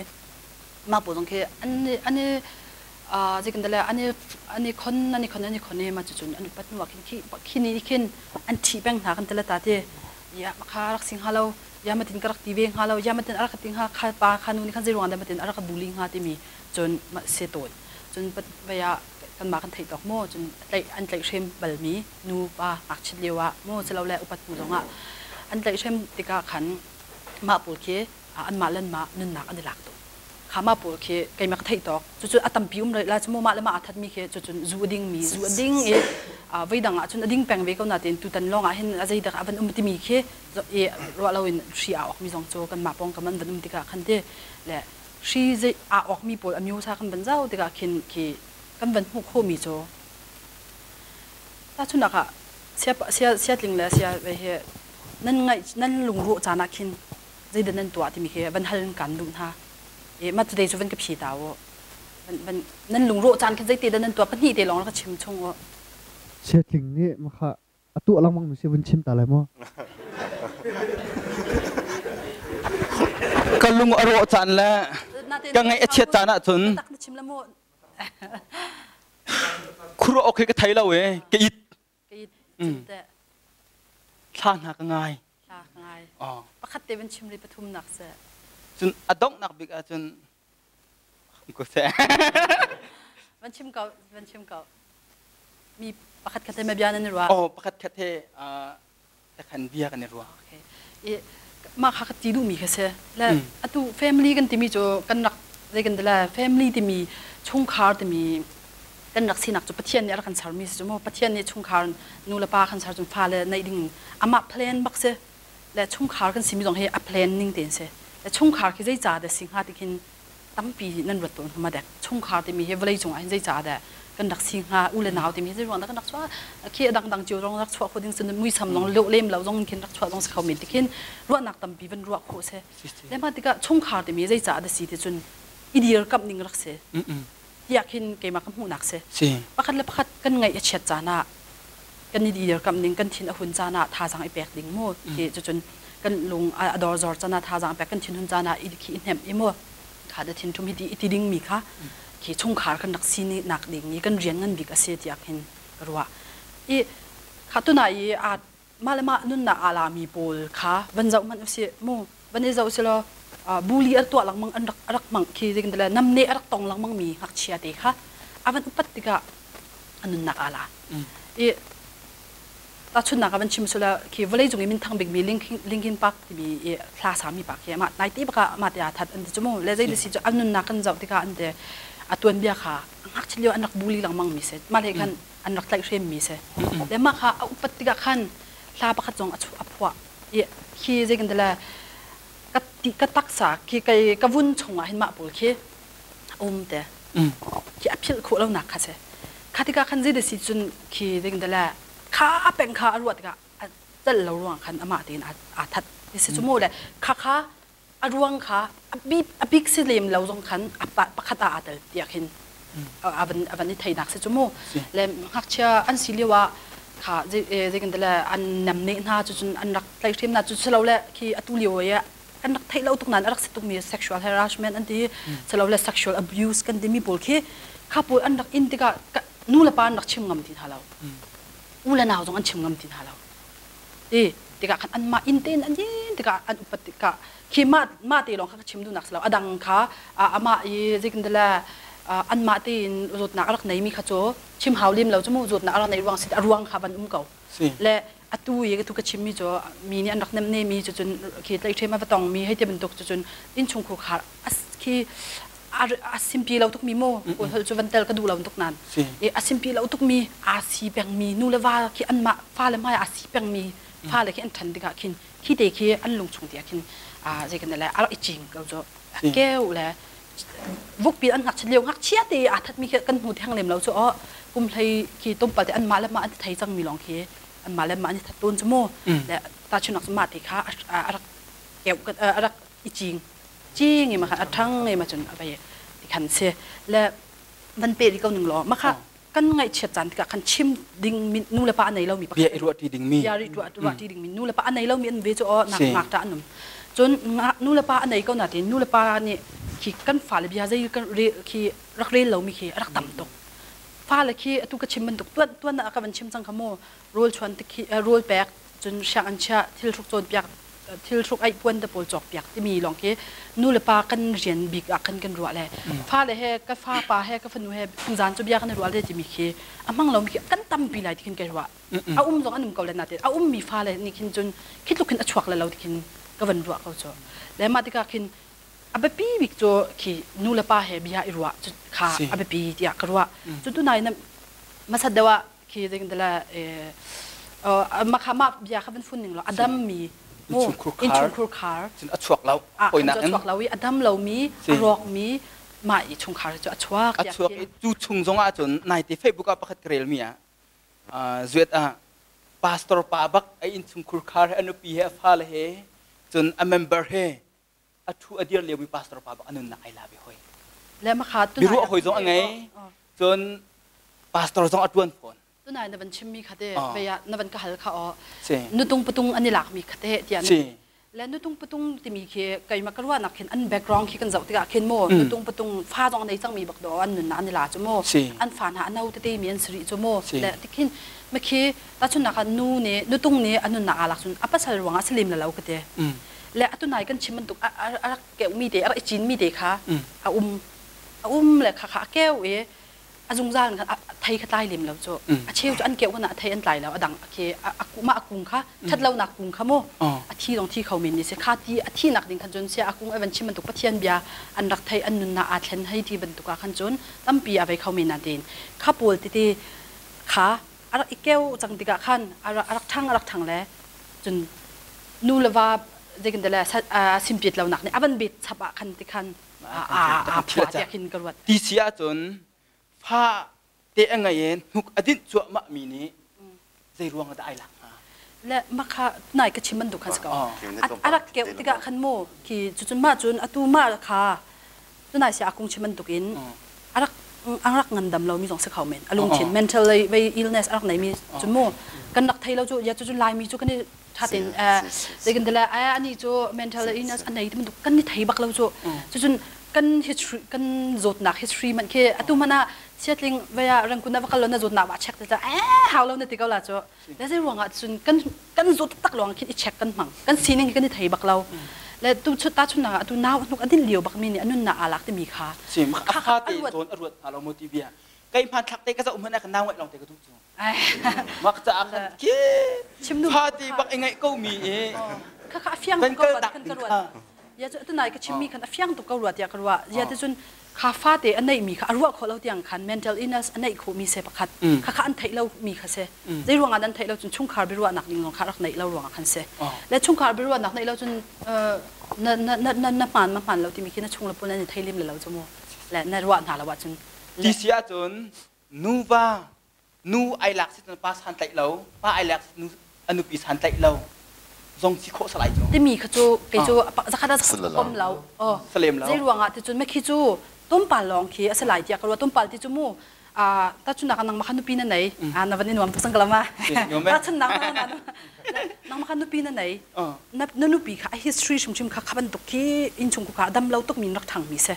mah pawl zong khi an an i zeikan le an i an i khon an i khon an i khon i mah cucun an upat hnu ah khin khi khi ni khin an ṭhih peng hna kan ti le ta ti ya kha rak si hnga lo, ya matin ka rak ti ve hnga lo, ya matin a rak ka ti hnga, kha pa kha nu nih khan zei ruang dah matin a rak ka bully hnga timi cun mah si tawn. Cun vei ah kanmah kan theih tawk maw cun tlaih an tlaihhrem balmi nu pa ngakchit lio ah maw silole upat hnu zongah an tlaihhrem tikah khan mah pawl khi anmah le anmah nunnak an i lak tawn. Kha mah pawl khi keimah ka theih tawk cucu a tampi um rih lai cu maw mah le mah aa thatmi khi cucun zu a dingmi zu a ding i voidang ah cun a ding peng ve ko natein tutan lawng ah hin a zeidak a van um timi khi i ruah loin hri aa awkmi zong cu kanmah pawngkam an van um tikah khan ti le hri zei aa awkmi pawl a myosa kan van zau tikah khin khi kan van hmuh khawhmi cu tahchunhnak ah sia sia siatling le sia he nan ngaih nan lungrawh caan ah khin zeidah nan tuah timi khi van hal kan duh hna i mah today cu van ka phi ta u van nan lungrawh caan khin zeite dah nan tuah pahnih te lawng ka chim chung u. Siatling nih makha a tuah lengmang mi si vun chim ta lai maw? Ka lung a rawh caan le ka ngaih a chiat caan ahcun khuaruah awk hi ka thei lo i ka it. Cun teh Thla hna ka ngai. Hla ka ngai. Pakhat te van chim rih pathumnak seh. Cun a donghnak bik ahcun ko seh. Van chim ko, van chim ko. Mi pakhat khat he ma bia nan i ruah? Oh, pakhat khat he takhan bia kan i ruah. Okay. I mah kha ka ti duhmi kha si. Le atu family kan timi cu kan rak zei kan ti le family timi chungkhar timi kan rak sinak cu Pathian nih a rak kan sermi si cu mu. Pathian nih chungkhar nu le pa kan ser cun fale neih ding amah plan bak si. Le chungkhar kan simi zong hi a plan ning tein si. Le chungkhar khi zei ca dah si hnga ti khin tampi nan ruat tawn hnga dek. Chungkhar timi hi vawlei cung ah hin zei ca dah kan rak si hnga u le nau timi hi zei ruang dah kan rak chuah khi a dangdang cio zong rak chuah khawh ding cun muisam zong leh lem lo zong khin rak chuah zong si kho men ti khin ruahnak tampi van ruah khawh si. Le mah tikah chungkhar timi zei ca dah si ti cun i dirkamh ning rak si. Tiah khin keimah ka hmuhnak si. Pakhat le pakhat kan ngaih a chiat caan ah kan i dirkamh ning kan thin a hun caan ah thazaang i pek ding mu ti cucun kan lung a dorzor caan ah thazaang pek kan thin hun caan ah i khi i hnemh i mu kha da thin thum hi ti i ti ding mi kha khi chungkhar kan rak si nak ding i kan rian ngan bik a si tiah khin ka ruah i kha tuna i a mah le mah nunnak aa lami pawl kha van zoh hmanh usih mu van i zoh silaw bully a tuah lengmang an rak rak hmang khi zeitin le namne a rak tong lengmang mi ngakchia te kha a van upat tikah a nunnak aa la i tahchunhnak ah van chim sula khi vawlei cung i minthang bikmi Linkin Park timi i hla sami pa khi amah nai te baka amah te aa that an ti cu mu le zei si cu an nunnak kan zoh tikah an te a tuanbia kha ngakchia lio an rak bully lengmang mi si mah le khan an rak tlaihhremmi si. Le mah kha a upat tikah khan hla pakhat zong a phuah. I khi zei kan ti le ka ti ka taksa khi kai ka vun chungah hin mah pawl khi a um te. Khi a philh khawh lonak kha si. Kha tikah khan zei si cun khi zei kan ti le kha a peng kha a ruah tikah a celh lo ruang khan amah tein aa that. Ti si cu mu le kha kha a ruang kha a bik si lem lo zong khan a pakhat ah aa tel tiah khin a van a van i theinak si cu mu le ngakchia an si lio ah kha zeikan le an nemne hna cu cun an rak tlaihhrem hna cu silo le khi atu lio i kan rak theih lo tuk nain a rak si tukmi sexual harassment an ti silo le sexual abuse kan timi pawl khi kha pawl an rak in tikah nu le pa an rak chim ngam ti hna lo u le nau zong an chim ngam ti hna lo ti tikah khan anmah inn tein an yin tikah an upat tikah khi mah mah te lawng kha ka chim duhnak si lo a dang kha amah i zeitin anmah tein zawtnak a rak neimi kha cu chim hau lim lo cu mu zawtnak a rak nei ruang si a ruang kha van um ko le atu i tu ka chimmi cu mi nih an rak nemne mi cu cun khi tlaihhrem a va tong mi hei ti bantuk cu cun innchungkhur khar khi a simpi lo tukmi mu kawl holh cu van tel ka duh lo tuk nan i a simpi lo tukmi aa si pengmi nu le va khi anmah fale hmai aa si pengmi fale khi an ṭhan tikah khin khi te khi an lung chung tiah khin zei kan le a rak i cing ko cu keu le vukpi an ngakchia lio ngakchia te aa thatmi khi kan hmu theng lem lo cu o kum hlei khi tumpal te anmah le mah an thei cangmi lawng khi anmah le mah an i that tawn cu mu le tahchunhnak cu mah te kha a rak keu a rak i cing cing i ma khan a ṭhang i ma cun a vei ti khan si le van pe rih ko ning law ma kha kan ngaihchiat caan tikah khan chim ding mi nu le pa a nei lomi pakhat bia i ruah ṭi ding mi bia i ruah ruah ṭi ding mi nu le pa a nei lomi an ve cu aw nak ngak ṭah an um cun nu le pa a nei ko na tin nu le pa nih khi kan fale bia zei kan re khi rak rel lomi khi a rak tam tuk fale khi atu ka chim bantuk tuan tuan na ka van chim cang kha mu rawl chuan tik khi rawl pek cun siang an chiah thil hruk cawnpiak thil hruk aih puan te pawl cawkpiak timi lawng khi nu le pa kan rian bik ah khan kan ruah le fale he ka fa pa he ka fanu he tuzaan cu bia kan i ruah le timi khi a hmang lomi khi kan tampi lai ti khin kai ruah a um zong an um ko le natin a ummi fale nih khin cun khi tluk khin a chuak le lo ti khin ka van ruah ko cu le mah tikah khin a biapi bik cu khi nu le pa he bia i ruah cu kha a biapi tiah ka ruah cu tunai na masat deuh ah khi ding dala ma kha ma bia kha van fun ning lo adam mi mu inchungkhur khar cun a chuak lo hoinak in a chuak lo i adam lo mi a rawk mi ma i chungkhar cu a chuak a chuak i cu chung zong ah cun nai te Facebook ah pakhat ka rel mi ah zuet ah pastor pa bak a inchungkhur khar he a nupi he a fale he cun a member he a thu a dir lio mi pastor pa bak a nunnak ai la ve hoi le ma kha tu biruah hoi zong a ngei cun pastor zong a tuan fawn tunai na van chim mi kha te veya na van ka hal kha o nutung putung ani lak mi kha te tiah si. Le nutung patung timi khi keimah ka ruahnak khin an background khi kan zoh tikah khin mu nutung patung fa zong nei cangmi bak do an nunnak an i la cu mu an fa hna a no tete mi an si rih cu mu le tikhin makhi tahchunnak ah nu nih nutung nih a nunnak aa lak cun a pasal ruangah a si lem la lo ka ti le atu nai kan chim bantuk a rak keuhmi te a rak i cinmi te kha a um a um le kha kha a keu i a zungzal in khan a thei kha tlai lem lo cu a cheu cu an keuh khan a thei an tlai lo a dang khi mah a kung kha that lonak kung kha mu a thi zong thi kho men ni si kha ti a thi nak ding khan cun sia a kung evan chim bantuk Pathian bia an rak thei an nunnak aa thlen hei ti bantuk ah khan cun tampi a vei kho men na tin kha pawl tete kha a rak i keu cang tikah khan a rak ṭhang a rak ṭhang le cun nu le va zeikin le simpiat lonak nih a van bet chap ah khan ti khan a phuah tiah khin ka ruat. Ti si ahcun fa te a ngei in hnuk a dinh cuahmah mi nih zei ruang ah dah ai lak hnga? Le makha nai ka chim bantuk khan si ko. A rak keuh tikah khan mu khi cucun mah cun atu mah kha tunai si akung chim bantuk in a rak ang rak ngandam lo mi zong si kho men a lungthin mental lei illness a rak nei mi cu mu kan rak thei lo cu ya cu cun laimi cu kan i thatin zeikin dele ani cu mental illness a nei ti bantuk kan ni thei bak lo cu cucun kan history kan zawtnak history man khi atu mana siatling vaya rangkun na vakal lo na zawtnak wa check te ta eh hau lo na ti ko la cu le zei ruangah cun kan kan zawt tak lawng khin i check kan hmang kan sining kan i thei bak lo le tu chut ta chun na tu nau hnuk adin liu bak mi nih anun na alak ti mi kha sim a kha te ton a ruat ha lo mo ti bia kai hman thlak te ka za um na ka nau ngai long te ka tu chu mak ca kan ki chim nu pha ti bak i ngai ko mi e kha kha afiang kan ko kal ruat tak kan ding ka ruat kha ya chu tunai ka chim mi khan afiang tuk ko ruat ya ka ruwa ya te chun kha fa te a neih mi kha a ruah khawh lo tiang khan mental illness a neih khawh mi se pakhat kha kha an theih lo mi kha se zei ruangah an theih lo cun chungkhar biaruahnak ding zong kha rak neih lo ruangah khan se le chungkhar biaruahnak neih lo cun na na na na na hmaan ma hmaan lo timi khi na chung le pun an i thei lim le lo cu mu le na ruah hna lo ahcun ti si ahcun nuva nu ai lak si pa san tlaih lo pa ai lak nu a nupi san tlaih lo zong si khawh salai cu timi kha cu kei cu zakhat ah pom lo oh salem lo zei ruangah ti cun mekhi cu tumpal lawng khi a si lai tiah ka ruah tumpal ti cu mu a ta chun nak nang ma kha nupi na nei a na van i nuam tuk sang kalama ta chun nak nang ma kha nupi na nei na na nupi kha a history hrimhrim kha kha bantuk khi in chung kha dam lo tuk mi rak thang mi se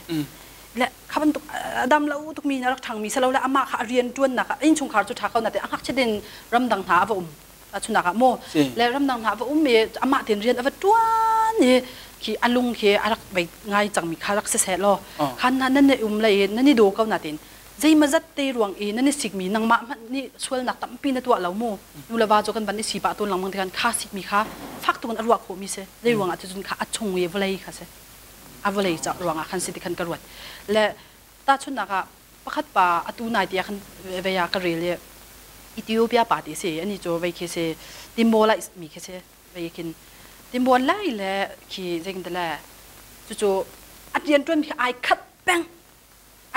le kha bantuk dam lo tuk mi na rak thang mi se lo le amah kha a rian tuan nak in chungkhar cu tha ko na te a ngak chedin ramdang hna a va um chunak ah mu le ramdang hna va um i amah ten rian a va tuan i khi a lung khi a rak bei ngai cangmi kha rak si seh law khan na nan um le i nan i do ko na tin zeimazat te ruang i nan i sikmi nangmah hmanh nih sualnak tampi na tuah lo mu nu le va cu kan van i sipa tawn lengmang tikhan kha sikmi kha fak tukin a ruah khawhmi si zei ruangah cun kha a chung i vawlei kha si a vawlei ca ruangah khan si ti khan ka ruat le tahchunhnak ah pakhat pa atu nai tiah khan vei ah ka rel i Ethiopia pa ti si ani cu vei khi si timbo lai mi khi si vei khin timbo lai le khi zeikin te le cucu a rian tuan mi ai khat peng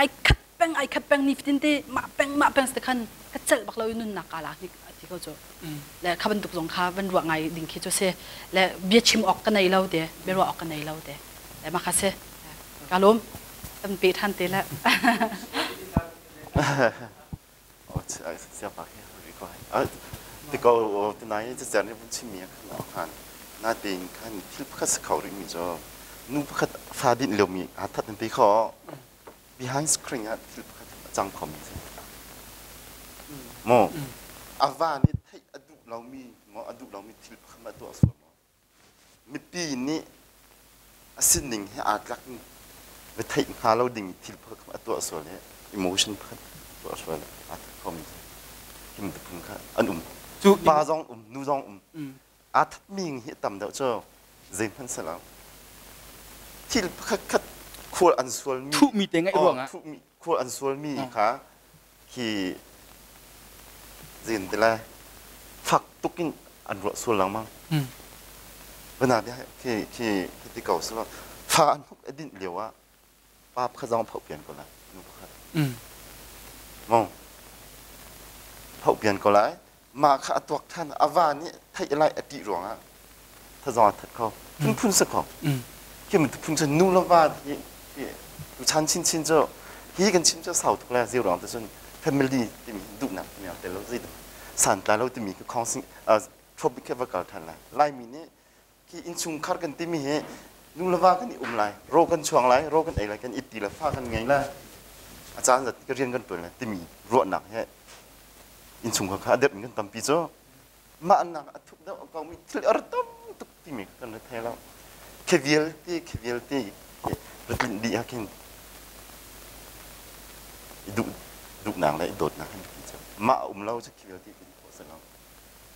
ai khat peng ai khat peng ni fatin te mah peng mah peng te khan ka celh bak lo i nunnak ka lak ni ti ko cu le kha bantuk zong kha van ruah ngai ding khi cu si le bia chim awk ka nei lo te bia ruah awk ka nei lo te le mah kha si ka lawm kan pe ṭhan te le Ti ko tunai cacer nih vun chimmi ah khan khan natein khan thil pakhat si kho rihmi cu nu pakhat fa dinh liomi aa that nan ti kho behind screen ah thil pakhat a cang khomi si mu a va nih theih a duh lomi maw a duh lomi thil pakhat ma tuah sual maw Mipi nih a sining he aa tlak in va theih hnga lo ding thil pakhat a tuah sual i emotion pakhat tuah sual aa that khomi him phun kha an um. Pa zong um, nu zong um. Aa thatmi hi tam deuh cu zeihmanh si lo. Thil pakhat khat khual an sualmi thuhmi te ngaih ruangah thuhmi khual an sualmi kha khi zin ti lai fak tuk in an ruah sual lengmang. Bana bia khi khi khi ti ko silo fa an huk a dinh lio ah pa pakhat zong phoh pian ko lai nu pakhat. Mong phoh pian ko lai mah kha a tuak than a va nih theih lai a ṭih ruangah thazong a that kho phunphun si kho khi phun cu nu le va hi chan chinchin cu hi kan chim cu sau tuk le zero ruang te cun family timi duhnak timi tel lo zei santlai lo timi khong sing topic kha va kal than lai laimi nih Khi innchungkhar kan timi hi nu le va kan i um lai, ro kan chuang lai, ro kan ei lai, kan it ti le fa kan ngei lai. A caan zat ka rian kan tuan lai timi ruahnak he innchungkhar kha a dep in kan tampi cu mah nak a thuk deuh a kaumi thil ar tam tuk timi kan ra thei lo. Khi vialte khi vialte ra tlinh dih ah khin i duh duhnak le i dawtnak hin cu mah a um lo cu khi vialte tlinh khawh si lo.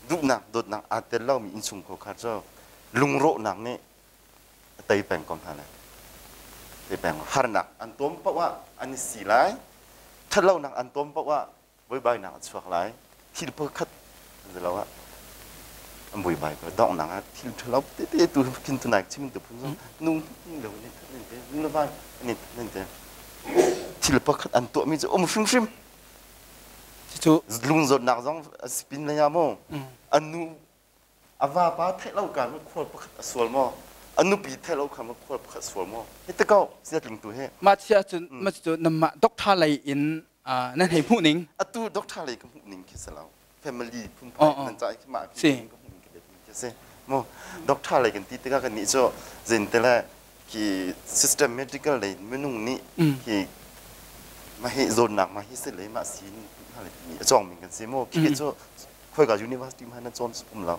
Duhnak dawtnak aa tel lomi innchungkhar kha cu lungrawhnak nih a tei peng ko hna lai. Tei peng harnak an tuam paoh ah an i si lai. Ṭhatlonak an tuam paoh ah buaibainak a chuak lai. Thil pakhat an si lo ah an buaibai ko. Donghnak ah thil ṭhalo tete tu khin tunai chim tu phun zong nu lo nih that nin te nu le va nih that nin te thil pakhat an tuahmi cu um hrimhrim. Cucu lungzawtnak zong a si pin lei ah mu an nu a vapa theih lo kaan khual pakhat a sual maw a nupi theih lo kha khual pakhat sual maw hi te ko siatling tu he mah chia cun mah cu namah doctor lei in nan hei hmuh ning atu doctor lei ka hmuh ning khi si lo family phunphai nan ca khi mah khi ka hmuh ning khi si mo doctor lei kan ti tikah kan nih cu zin te le khi system medical lei minung nih khi mah hi zawnnak mah hi si le mah si hna le timi a cawng mi kan si mo khi cu khoika university hmanh na cawn um lo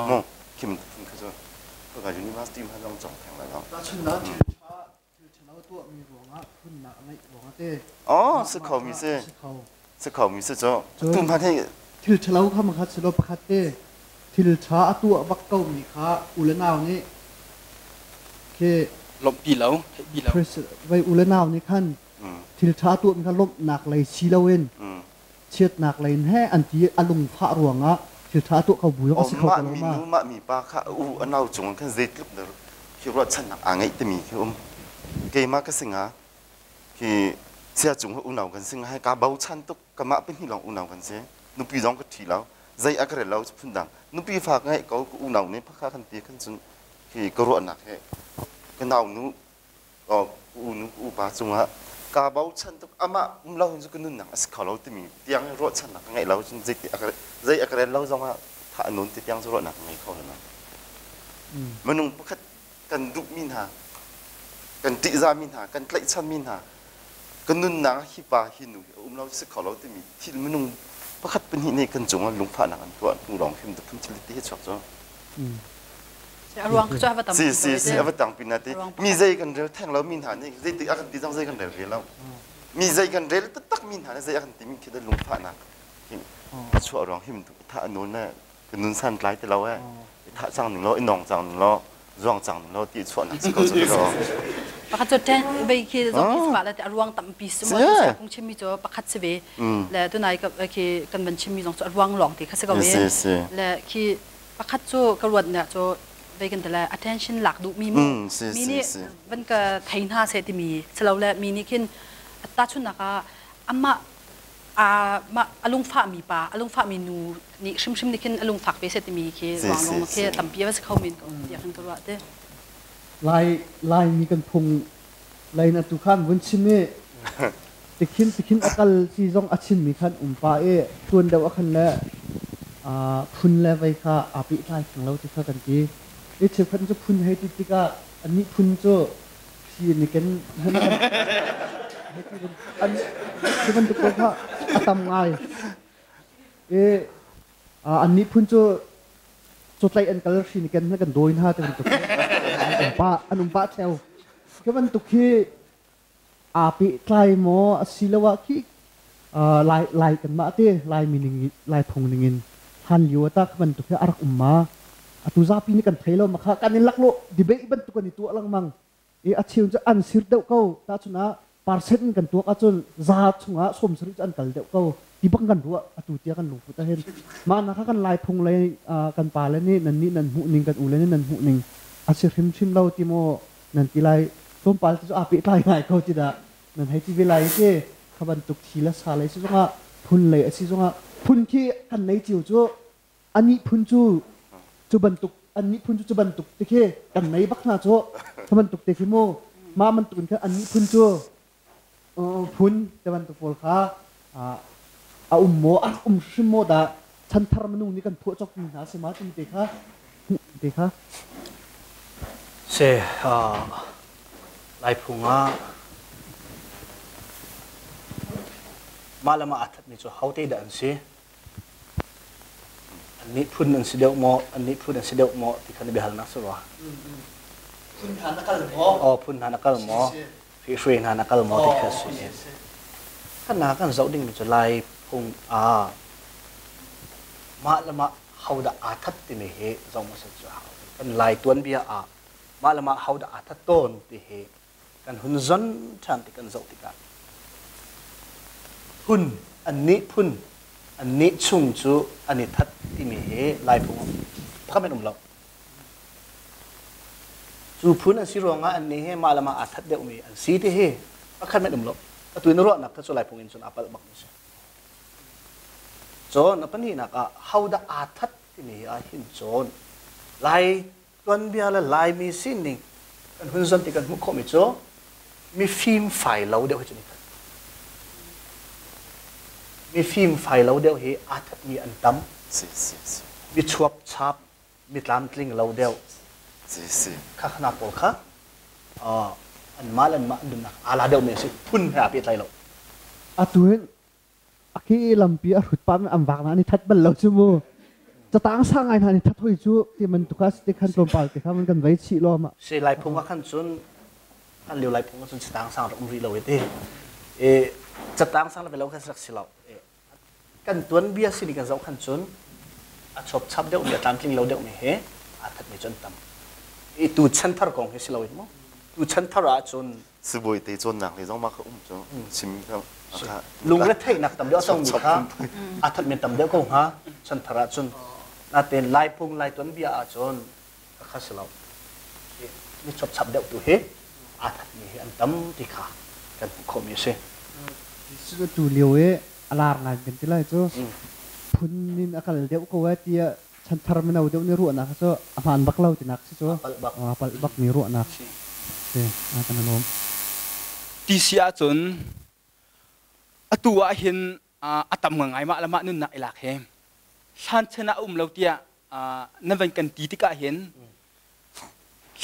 mo khim kha cu khoika university hmanh zong cawng theng lai lo Oh, si kho mi si. Si kho mi si cu. Tu hmanh hi thil ṭhalo kha makhat si lo pakhat te thil ṭha a tuah bak ko mi kha u le nau nih khi lawmhpi lo theihpi lo vai u le nau nih khan thil ṭha tuah mi kha lawmhnak lei si loin chiatnak lei in he an ti a lungfah ruangah thil ṭha tuah ko bu zong a si kho ko lo ma mi nu mah mi pa kha u a nau cung khan zeitluk dah khi ruahchannak aa ngeih timi khi um keimah ka singa khi sia cung unau kan singa hai ka bochan tuk kamah pahnih lawng unau kan si nupi zong ka ṭhi lo zei a ka rel lo phun dang nupi fa ka ngeih ko ka unau nih phakha kan ti khan cun khi ka ruahnak he ka nau nu u nu upa cungah kaa bochan tuk amah um lo hin cu ka nunnak a si kho lo timi tiang in ruahchannak ka ngeih lo cun zei zei a ka rel lo zongah tha a nun ti tiang cu ruahnak ka ngei kho lo minung pakhat kan duhmi hna kan ṭihzahmi hna kan tlaihchanmi hna ka nunnak hi pa hi nu hi a um lo si kho lo timi thil minung pakhat pahnih nih kan cungah lungfahnak an tuah hnu lawng hrim phun thil ti hi chuak cu Ruang cu a va tam si si si a va tam pin ti mi zei kan rel theng lo mi hna nih zei tik a kan ti zong zei kan rel ve lo mi zei kan rel taktak mi hna nih zei a kan ti mi khi da lungfahnak a chuah ruang him tha a nun na ka nun san tlai ti lo eh tha cang ning lo i nong cang ning lo zuang cang ning lo ti chuahnak si ko cu lo Pakhat cu ten vei khi zong khi pa la te a ruang tampi si mo kung chimmi cu pakhat si ve le tunai ka khi kan van chimmi zong cu a ruang lawng ti kha si ko ve le khi Pakhat cu ka ruat nih cu vei kan ti le attention lak duhmi mu mi nih van ka thei hna seh timi silole mi nih khin tahchunhnak ah amah mah a lungfahmi pa a lungfahmi nu nih hrimhrim nih khin a lungfak ve seh timi khi ruang lawng khi tampi a va si kho men ko tiah khin ka ruah te. Lai Laimi kan phung lei na tu khan vun chim i tikhin tikhin a kal ti zong a chimmi khan um pa i tuan deuh ah khan le phun le vei kha aa pehtlai theng lo ti kha kan ti i cheukhat cu phun hei ti tikah anih phun cu hri an i ken an cu bantuk ko kha a tam ngai i annih phun cu cawtlaih an kal hri ni ken kan dawi hna ti bantuk an um pah an um pah theo khi bantuk khi aa pehtlai maw asiloah khi lai lai kanmah te lai mining lai phung ningin hlan lio ata khi bantuk hi a rak um ma atu zapi nih kan thei lo ma kha kan in laklawh debate bantuk kan i tuah lengmang i a cheu cu an sir deuh ko tahchun ah percent in kan tuak ahcun za chungah 70 cu an kal deuh ko ti bang kan ruah atu tia kan lungput ahhin mah na kha kan lai phung lei kan pa le nih nan nih nan hmuh ning kan u le nih nan hmuh ning a si hrimhrim lo ti maw nan ti lai tlawmpal ti cu aa pehtlai ngai ko ti dah nan hei ti ve lai ti kha bantuk thi le sa lei si zongah phun lei a si zongah phun khi kan nei cio cu anih phun cu cu bantuk annih phun cu cu bantuk te khi kan nei bak hna cu cu bantuk te khi mu mah bantuk in khan annih phun cu phun te bantuk pawl kha a um maw a um hrim maw dah chanthar minung nih kan phuah cawk mi hna si ma ti te kha te kha. Se Laiphung ah mah le mah aa thatmi cu hote dah an si? Annih phun an si deuh maw? Annih phun an si deuh maw? Ti kha na biahalnak si rua. Phun hna na kal maw? Aw, phun hna na kal maw? Hrihhruai hna na kal maw? Ti kha si. Kan na kan zoh dingmi cu Laiphung ah mah le mah hodah aa that timi hi zoh hmasat cu a hau. Kan Lai tuanbia ah mah le mah hodah aa that tawn ti hi kan hun zon ṭhan ti kan zoh tikah phun annih phun annih chung cu an i that timi hi Laiphung pakhat men um lo. Cu phun an si ruangah annih hi mah le mah aa that deuhmi an si ti hi pakhat men um lo. Atu in ruahnak kha cu Laiphung in cun aa palh bak mi si. Cun a pahnihnak ah hodah aa that timi ah hin cun Lai tuanbia le Laimi sining kan hun zon ti kan hmuh khawhmi cu mifim fai lo deuh hi cu ni that. Mifim fai lo deuh hi aa thatmi an tam. Si si si. Mi chuap chap, mi tlamtling lo deuh. Si si. Kha khana pawl kha anmah le anmah an nunnak aa la deuhmi a si. Phun he aa pehtlai lo. Atu hin a ke lampi a hrut pah an vak na an i that bal lo cu mu. Catang sang ngai hna ni that hoi cu ti man tuka te khan tlawmpal te kha man kan vei chih lo ma. Si lai phung ah khan cun kan lio lai phung ah cun catang sang rak um rih lo e ti. E catang sang le lo khan rak si lo. Kan tuanbia sini kan zoh khan cun a chop chap deuh mi a tlamtling lo deuh mi he aa that mi cu an tam. I tu chanthar kong hi si lo in mu. Tu chanthar ah cun sibawi te cawnnak le zong mah kha um cu chim kha lung le theihnak tam deuh a cangmi kha aa that men tam deuh ko hnga chanthar ah cun natein lai phung lai tuanbia ah cun kha si lo mi chop chap deuh tu hi aa thatmi hi an tam ti kha kan hmuh khawhmi a si. Jesuh tu lio i a lar ngai kan ti lai cu phun in a kal deuh ko ai tiah chanthar mino deuh nih ruahnak cu a hmaan bak lo tinak si cu a palh bak mi ruahnak si kan lawm. Ti si ahcun atu ah hin a tam ngai mah le mah nunnak i lak he hlan chan ah um lo tiah na van kan ti tikah hin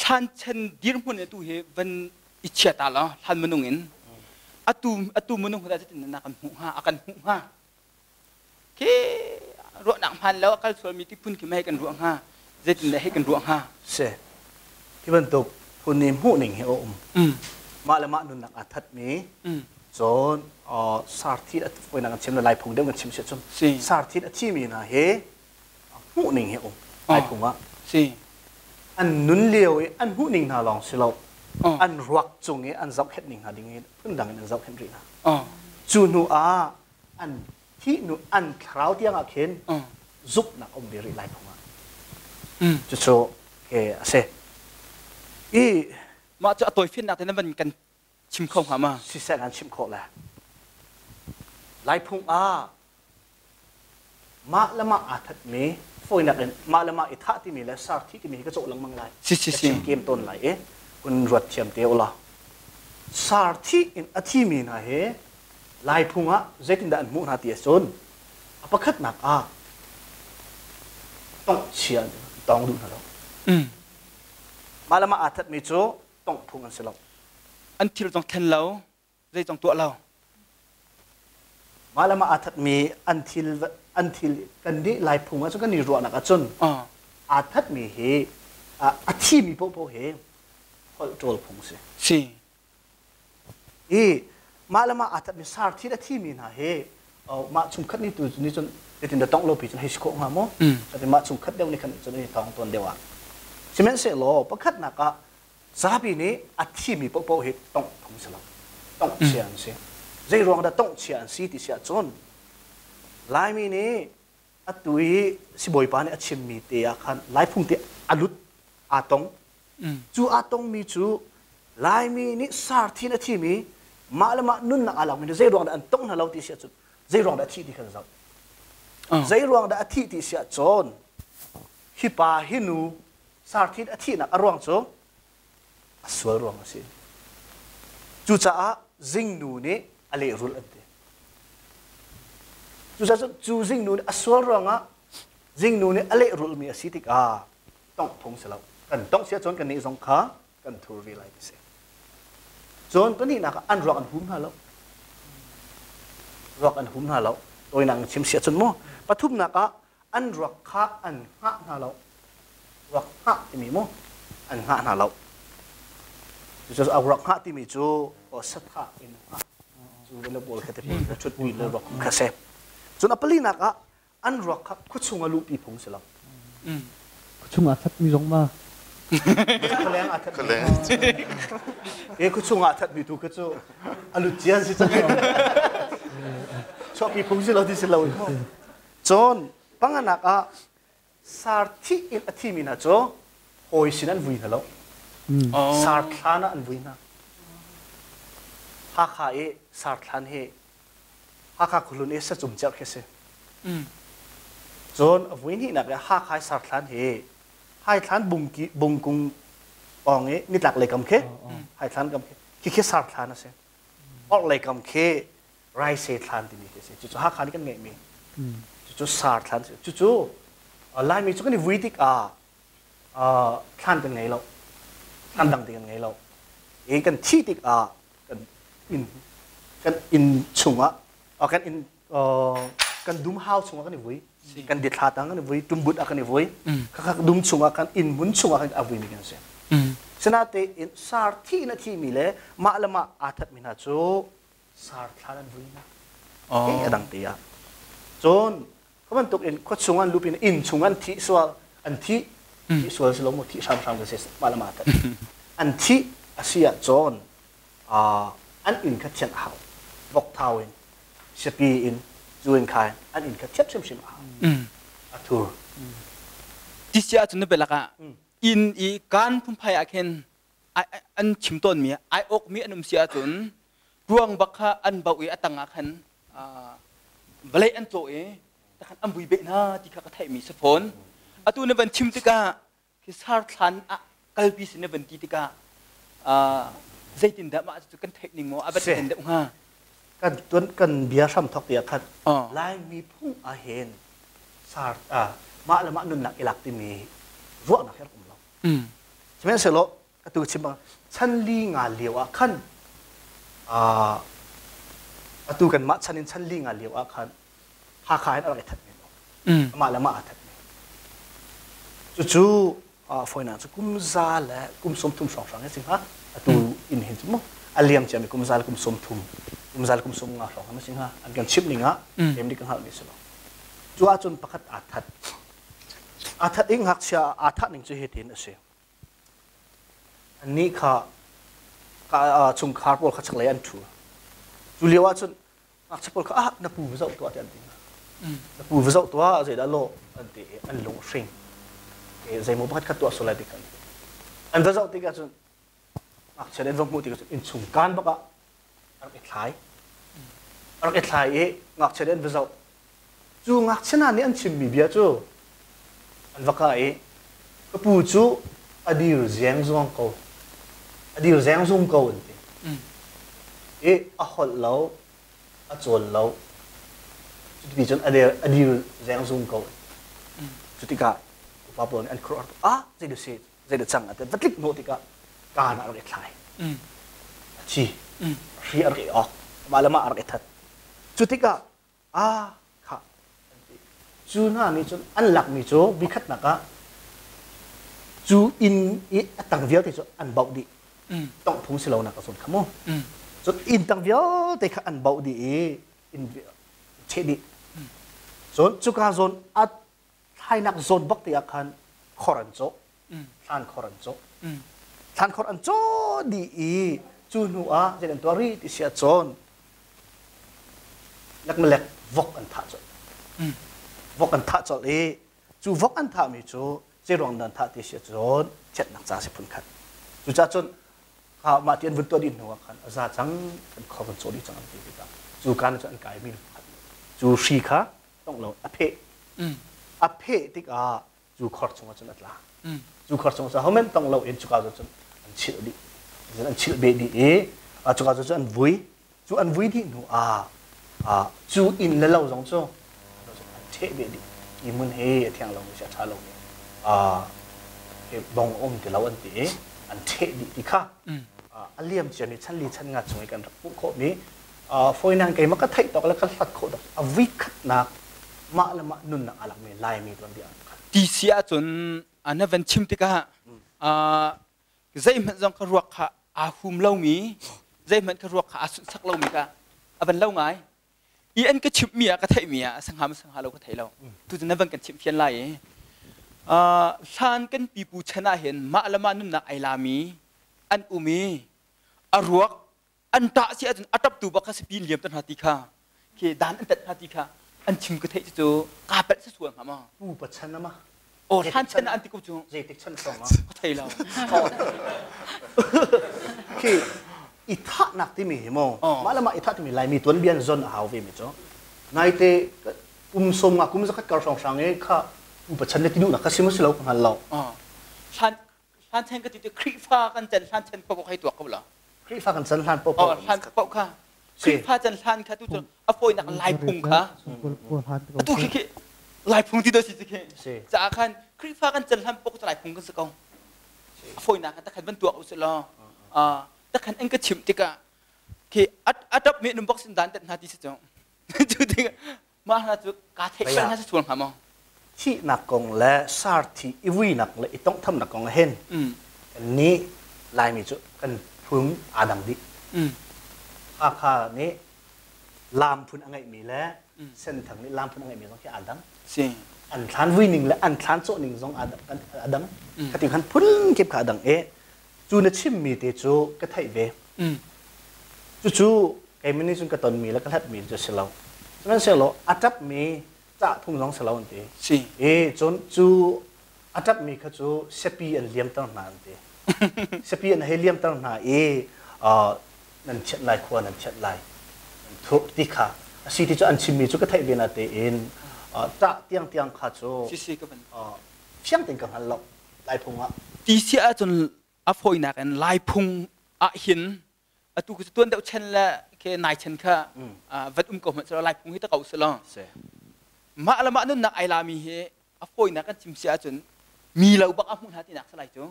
hlan chan dirhmun atu hi van i chia ta law hlan minung in atu atu minung dah zeitin na kan hmuh hnga a kan hmuh hnga khi ruahnak hmaan lo a kal sualmi ti phun khi mei kan ruah hnga zeitin dah hei kan ruah hnga si hi bantuk phun nih hmuh ning hi a um mah le mah nunnak aa thatmi cun sarthit a foinak kan chim le lai phung deuh kan chim si cun sarthit a thimi hna hi hmuh ning hi um lai phung ah si an nun lio i an hmuh ning hna lawng si lo an ruak cung i an zohkhenh ning hna ding i phundang in an zohkhenh rih hna cu hnu ah an thih hnu an thlarau tiang ah khin zumhnak um ve rih lai phung ah cucu ke a si i mah cu a tawifiannak te na van kan chim kho hnga ma siseh kan chim khawh le lai phung ah mah le mah aa thatmi fawinak in mah le mah i thah timi le sar thi timi hi ka cawh lengmang lai si si ka chim kem tawn lai i kun ruat thiam te ula sar thi in a thimi hna hi Lai phung ah zeitindah an hmuh hna ti ahcun a pakhatnak ah tongh chia an tong duh hna lo. Mah le mah aa thatmi cu tongh phung an si lo. An thil zong thlen lo, zei zong tuah lo. Mah le mah aa thatmi an thil an thil kan nih Lai phung ahcun kan i ruahnak ahcun aa thatmi hi a thimi paohpaoh hi holh ṭawl phung si. Si. I mah le mah aa thatmi sarthi a thimi hna hi mah chungkhat nih tu nih cun zeitin dah tongh lopi cun hei si khawh hnga maw? Cutin mah chungkhat deuh nih khan cun i thawng tawn deuh ah. Sihmanhsehlaw pakhatnak ah zapi nih a thimi paohpaoh hi tongh phung si lo. Tongh chia an si. Zei ruang dah tongh chia an si ti si ahcun Laimi nih atu i sibawipa nih a chimmi te ah khan Laiphung te a lut aa tong Cu aa tongmi cu Laimi nih sarthin a thimi mah le mah nunnak aa lakmi zei ruang dah an tong hna lo ti si ahcun zei ruang dah a thih ti khan zoh. Zei ruang dah a thih ti si ahcun hi pa hi nu sarthin a thihnak a ruang cu a sual ruang a si. Cucaah zingnu nih a lehrulh an ti. Cucaah cu zingnu nih a sual ruangah zingnu nih a lehrulhmi a si tikah tongh phung si lo. Kan tongh si ahcun kannih zong kha kan thur ve lai ti si. Cun pahnihnak ah an ruak an hum hna lo. Ruak an hum hna lo. Tawinak in chim si ahcun mu. Pathumnak ah an ruak kha an hngah hna lo. Ruak hngah timi mu an hngah hna lo. Cucu ruak hngah timi cu sathah in hngah. Cu le pawl kha te pawl ṭhut pi le ruak kha si. Cun a palinak ah an ruak kha khuachung a luhpi phung si lo. Khuachung aa thatmi zong ma? Khualeng aa thatmi. E khuachung aa thatmi tu kha cu a lut cia si cang. Chuahpi phung si lo ti si lo. Cun panganak ah sar thi in a thimi hna cu hawi sin an vui hna lo. Sar thlan ah an vui hna. Hakha i sar thlan hi Hakha khualun i sacum cerh khi si. Cun a vui hnihnak i Hakha i sarthlan hi Haithlan bungki bungkung pawng i nitlak lei kam khi Haithlan kam khi khi khi sarthlan a si. Orh lei kam khi Raise thlan timi khi si. Cucu Hakha nih kan ngeihmi. Cucu sarthlan si. Cucu Laimi cu kan i vui tikah thlan kan ngei lo. Thlan dang ti kan ngei lo. I kan thih tikah kan inn kan inn chungah kan inn kan dum hau chungah kan i vui kan dithla tang kan i vui tumbut ah kan i vui khakha dum chungah kan inn hmun chungah kan a vui mi kan si sinate in sar thi in a thi mi le mah le mah aa that mi hna cu sar thlan an vui na a dang te ah cun Kha bantuk in khua chung an lup in inn chung an thih sual an thih thih sual si lo mu thih hramhram kan si mah le mah tat an thih a si ah cun an inn kha thianh a hau vok thau in siapi in zu in khai an inn kha thianh hrimhrim a hau a thur ti si ahcun na bialak ah inn i kan phunphai ah khin an chim tawnmi ai awkmi an um si ahcun ruang bak kha an bauh i a tang ah khan vawlei an cawh i takhan an vui beh hna ti kha ka theihmi si fawn. Atu na van chim tikah khi sarthlan ah kalpi si na van ti tikah zeitindah mah cu kan theih ning maw a van ten deuh hnga? Kan tuan kan bia hram thok tiah khan Laimi phung ah hin sar mah le mah nunnak i lak timi ruahnak hi rak um lo. Sihmanhsehlaw atu chim bang chan li nga lio ah khan atu kan mah chan in chan li nga lio ah khan Hakha in a rak i that men amah le mah aa that men cucu foina cu kum za le kum 30 hrawnghrang hi si hnga atu in hin cu mu a liam ciami kum za le kum 30 kum za le kum 50 hrawng si hnga an kan chimh ning ah em dik ka hngalh mi si lo cu ahcun pakhat aa that Aa that i ngakchia aa thah ning cu hitin a si. Annih kha chungkhar pawl kha chaklei an ṭhu. Cu lio ahcun ngakchia pawl kha ah na pu va zoh tuah tiah an ti hna. Na pu va zoh tuah zeidah lawh an ti i an lung a hring. Zeimaw pakhat khat tuah sual lai ti kha an ti. An va zoh tikah cun ngakchia nih an va hmuh tikah cun innchung kaan bak ah a rak i thlai. A rak i thlai i ngakchia nih an va zoh. Cu ngakchia hna nih an chimmi bia cu an va kah i ka pu cu a dir zengzuang ko. A dir zengzung ko an ti. I a holh lo, a cawl lo. Cuti cun a dir, a dir zengzung ko. Cu tikah upa pawl nih an khuaruah ah zei si zeidah cang a ti va tlik hnawh tikah kaan ah a rak i thlai a thi hri a rak i awk mah le mah a rak i that cu tikah a kha an ti cu hna nih cun an lakmi cu bikhatnak ah cu inn i a tang vialte cu an bauh dih tongh phung si lo nak a zawn kha mu cun inn tang vialte kha an bauh dih i inn cheh dih cun cuka zawn a thlainak zawn bak te ah khan khor an cawh thlan khor an cawh thlan khor an cawh dih i cu hnu ah zei an tuah rih ti si ah cun lekmalek vok an thah colh vok an thah colh i cu vok an thahmi cu zeiruang dah an thah ti si ah cun chiatnak ca si phun khat cucaah cun kha mah ti an vun tuah dih hnu ah khan a za cang kan khor kan cawh dih cang an ti tikah cu kan cu an kai mi cu hri kha tongh lo a pheh a pheh tikah cu khor chungah cun a tla cu khor chungah cun homen tong lo in cuka cun an chilh dih an chilh beh dih i cuka cun an vui cu an vui dih hnu ah cu inn le lo zong cu an ṭheh beh dih i mun he a thiang lo mi si a ṭha lo mi. Bong um ti lo an ti i an ṭheh dih ti kha a liam ciami chan li chan nga chung i kan rak hmuh khawhmi fawinan keimah ka theih tawk le ka hlat khawh tawk a vuikhatnak mah le mah nunnak aa lakmi Laimi tuanbia. Ti si ahcun na van chim tikah zeihmanh zong ka ruak kha aa hum lomi, zeihmanh ka ruak kha aa sunhsak lomi kha a van lo ngai. I an ka chimhmi ah, ka theihmi ah sangha ma sangha lo ka thei lo. Tucun na van kan chimh fian lai i hlan kan pipu chan ah hin mah le mah nunnak ai lami an um i a ruak an ṭah si ahcun a ṭaptu bak kha sipi in liam hna ti kha khi dan an tat hna ti kha an chim ka theih cu kaa palh sual hnga maw? Pupa chan ama. Aw, hlan chan ah an ti ko cu. Zeitik chan song ah? Ka thei lo. Khi i thahnak timi hi mo mah le mah i thah timi Laimi tuanbia in zon a hau ve mi cu naite kum som nga kum zakhat kar hrawng hrang i kha pupa chan le ti duhnak kha si maw si lo ka hngal lo. Hlan hlan chan ka ti Khrihfa kan chan hlan chan paoh hei tuak ko la. Khrihfa kan chan hlan paoh. Hlan paoh kha Khrihfa chan hlan kha tu cu a fawinak Lai phung kha atu khi khi Lai phung ti do si khi caah khan Khrihfa kan chan hlan paoh cu Lai phung kan si ko. A fawinak takhan van tuak usih law takhan an ka chimh tikah khi a tap me num bak sin dan tet hna ti si cu cu tikah mah hna cu kaa theih bal hna si sual hnga maw? Thihnak kong le sarthi i vuinak le i tonghthamnak kong ah hin kannih Laimi cu kan phun aa dang dih. Hakha nih laam phun a ngeihmi le Senthang nih laam phun a ngeihmi zong khi aa dang. An thlan vui ning le an thlan cawh ning zong aa dang. Khati khan phun kip kha aa dang i cu na chimmi te cu ka theih ve. Cucu keimah nih cun ka tonmi le ka hlatmi cu si lo. Sihmanhsehlaw a ṭapmi cah phung zong si lo an ti. Si. I cun cu a ṭapmi kha cu siapi an liamter hna an ti. Siapi an hei liamter hna i nan thianh lai, khua nan thianh lai nan ti kha a si ti cu an chimmi cu ka theih ve na tein ṭah tiangtiang kha cu fiang tein ka hngal lo Lai phung ah. Ti si ahcun a fawinak in Lai phung ah hin atu cu tuan deuh chen le ke nai chen kha vat um ko hmanh selaw Lai phung hi ta ko selaw mah le mah nunnak ai lami hi a fawinak kan chim si ahcun mi lo bak a hmuh hna tinak salai cu.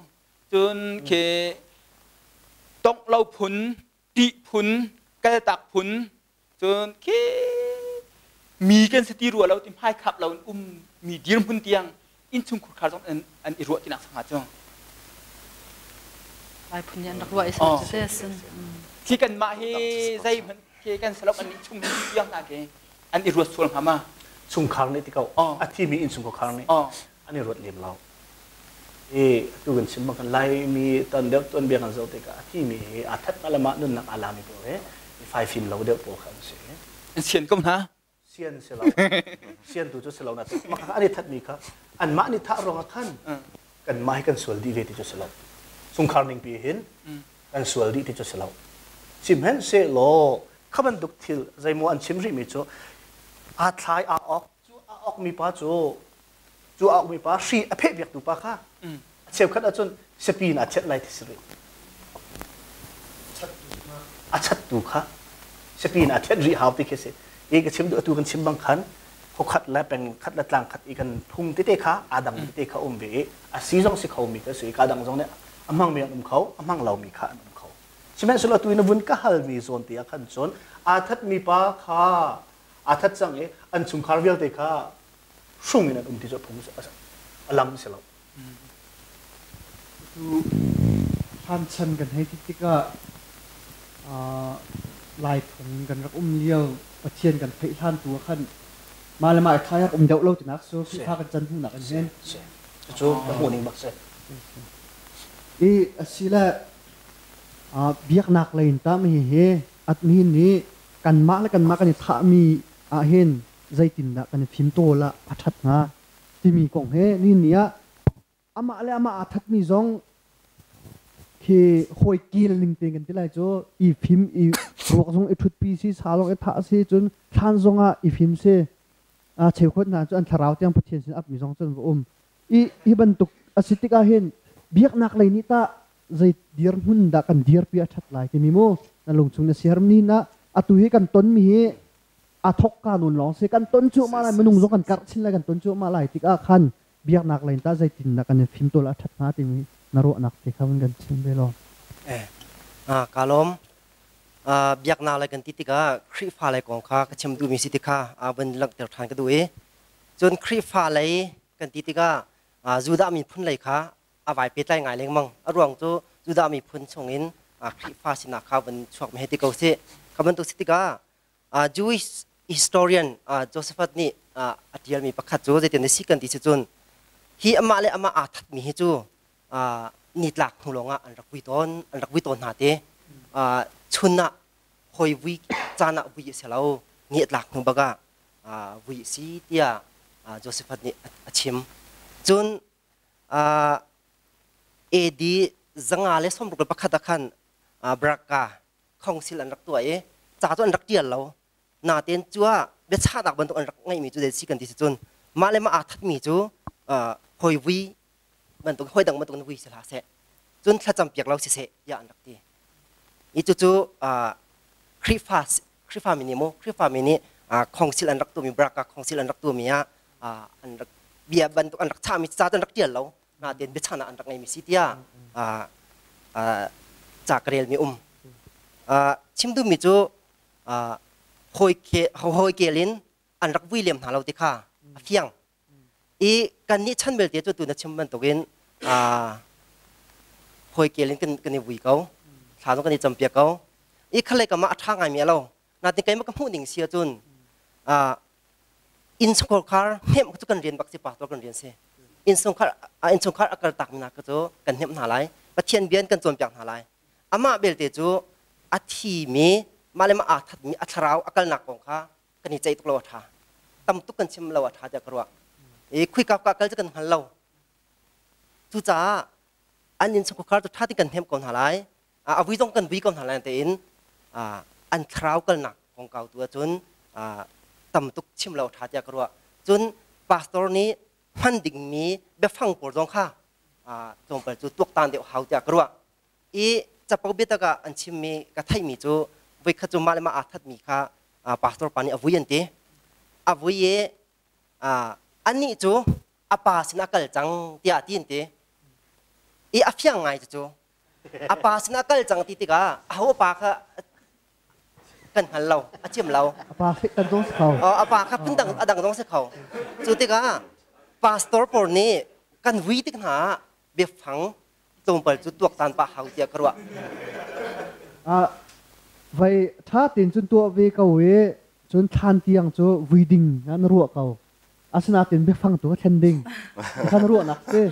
Cun ke tongh lo phun, ṭih phun, kaltak phun, cun khi mi kan si ti rua lo ti hmai khap lo in um mi dirhmun tiang innchung khurkhar zong an i ruah tinak sangha cu. Lai phun nih an rak ruah i se sin. Khi kan mah hi zeihmanh khi kan salok an nih chung tiang hna khi an i ruat sual hnga ma? Chungkhar nih ti ko a thimi innchungkhar nih an i ruat lem lo. I atu kan chim bang kan Laimi tan deuh tuanbia kan zoh tikah a thimi hi aa that le mah nunnak aa lami pawl hi fai fim lo deuh pawl kha an si. An sian ko hna. Sian si lo. Sian tu cu si lo na mah kha an i thatmi kha anmah nih thah ruangah khan kanmah hi kan sual dih ve ti cu si lo. Chungkhar ning pi hin kan sual dih ti cu si lo. Sihmanhsehlaw kha bantuk thil zeimaw an chim rihmi cu aa thlai aa awk cu aa awkmi pa cu cu a aukmi pa hri a pheh piaktu pa kha a cheukhat ahcun siapi in aa chet lai ti si rih. A chattu kha siapi in aa chet rih hau ti khi si. I ka chim duh atu kan chim bang khan khokhat le peng khat le tlang khat i kan phung tete kha aa dang tete kha um ve i a si zong si kho mi ka si ka dang zong nih a hmang mi an um kho a hmang lo mi kha an um kho. Sihmanhsehlaw tu in vun ka hal mi zawn ti ah khan cun aa that mi pa kha aa that cang i an chungkhar vialte kha hrung in an um ti cu phung a lam si lo. Tu hlan chan kan hei ti tikah Lai phung kan rak um lio Pathian kan theih hlan tu ah khan mah le mah i thai rak um deuh lo tinak cu Khrihfa kan can hnunak in hin. Cucu ka hmuh ning bak si. I asile biaknak lei in tah mi hi at nihin ni kanmah le kanmah kan i thahmi ah hin zeitindah kan i fimtawl ah a ṭhat hnga timi kong he nihin ni ah amah le amah aa thatmi zong khi hawi kil ning te kan ti lai cu i fim i ruak zong i ṭhutpi si sa zong i thah si cun thlan zong ah i fim si a cheukhat hna cu an thlarau tiang Pathian sin apmi zong cun va um i hi bantuk a si tikah hin biaknak lei nih tah zei dirhmun dah kan dirpi a ṭhat lai timi mu na lungchung na siaherm nihin ah atu hi kan tonmi hi a thok ka nun lawng si kan ton cuahmah lai minung zong kan karh chin lai kan ton cuahmah lai tikah khan. Biaknak lei in tah zeitindah kan i fimtawl a ṭhat hnga timi na ruahnak te kha vun kan chim ve law. Eh, ah, kaa lawm. Ah, biaknak lei kan ti tikah Khrihfa lei kong kha ka chim duhmi si ti kha ah vun langhter ṭhan ka duh i cun Khrihfa lei kan ti tikah ah, Judah miphun lei kha a vai pehtlai ngai lengmang. A ruang cu Judah miphun chungin ah, Khrihfa sinak kha vun chuak mi hei ti ko sih. Kha bantuk si tikah Jewish historian Josephus nih a ṭialmi pakhat cu zeitin a si kan ti si cun hi amah le amah aa thatmi hi cu nitlak hnu lawngah an rak vui tawn an rak vui tawn hna te. Chun ah hawi vui caan ah vui a si lo, ni a tlak hnu bak ah vui a si tiah Josephus nih a chim. Cun AD 561 ah khan Baraka council an rak tuah i ca cu an rak ṭial lo natein cu ah biachahnak bantuk an rak ngeihmi cu zei si kan ti si cun mah le mah aa thatmi cu hawi vui bantuk hawi dang bantuk in vui si hlah seh, cun thlacam piak lo siseh tiah an rak ti i cucu Khrihfa Khrihfa mi nih mu Khrihfa mi nih council an rak tuahmi, Baraka council an rak tuahmi ah an rak bia bantuk an rak chahmi ca cu an rak ṭial lo natein biachahnak an rak ngeimi si tiah ca ka relmi um. Chim duhmi cu hawi kel in an rak vui lem hna lo ti kha a fiang. I kannih chan belte cu tu na chim bantukin hawi kel in kan i vui ko, thla zong kan i campiak ko. I khalei kam ah a ṭha ngaimi a lo. Natin keimah ka hmuh ning si ahcun innchungkhar hnemh cu kan rian bak si, pastor kan rian si. Innchungkhar innchungkhar a kal takmi hna cu kan hnemh hna lai, Pathian bia in kan cawnpiak hna lai. Amah belte cu a thimi, mah le mah aa thatmi a thlarau a kalnak kong kha kan i ceih tuk lo a ṭha, tam tuk kan chim lo a ṭha tiah ka ruah i khuika ka kal cu kan hngal lo. Cucaah an innchungkhar cu ṭha tein kan hnemh ko hna lai, a vui zong kan vui ko hna lai, tein an thlarau kalnak kongkau tu ahcun tam tuk chim lo ṭha tiah ka ruah. Cun pastor nih hman dingmi biafang pawl zong kha tlawmpal cu tuaktan deuh hau tiah ka ruah. I capo biatak ah an chimmi ka theihmi cu voikhat cu mah le mah aa thatmi kha pastor pa nih a vui an ti. A vui i anih cu a pa sinah kal cang tiah ti an ti i a fiang ngai cu a pa sinah kal cang ti tikah aho pa kha kan hngal lo, a chim lo. A pa kan dong si kho. A pa kha phundang a dang dong si kho. Cu tikah pastor pawl nih kan vui tik hna ah biafang tlawmpal cu tuaktan pah hau tiah ka ruah. Vai ṭha tein cun tuah ve ko i cun thlan tiang cu vui ding na ruah ko. Asinain biafang tu thlen ding khan ruahnak si.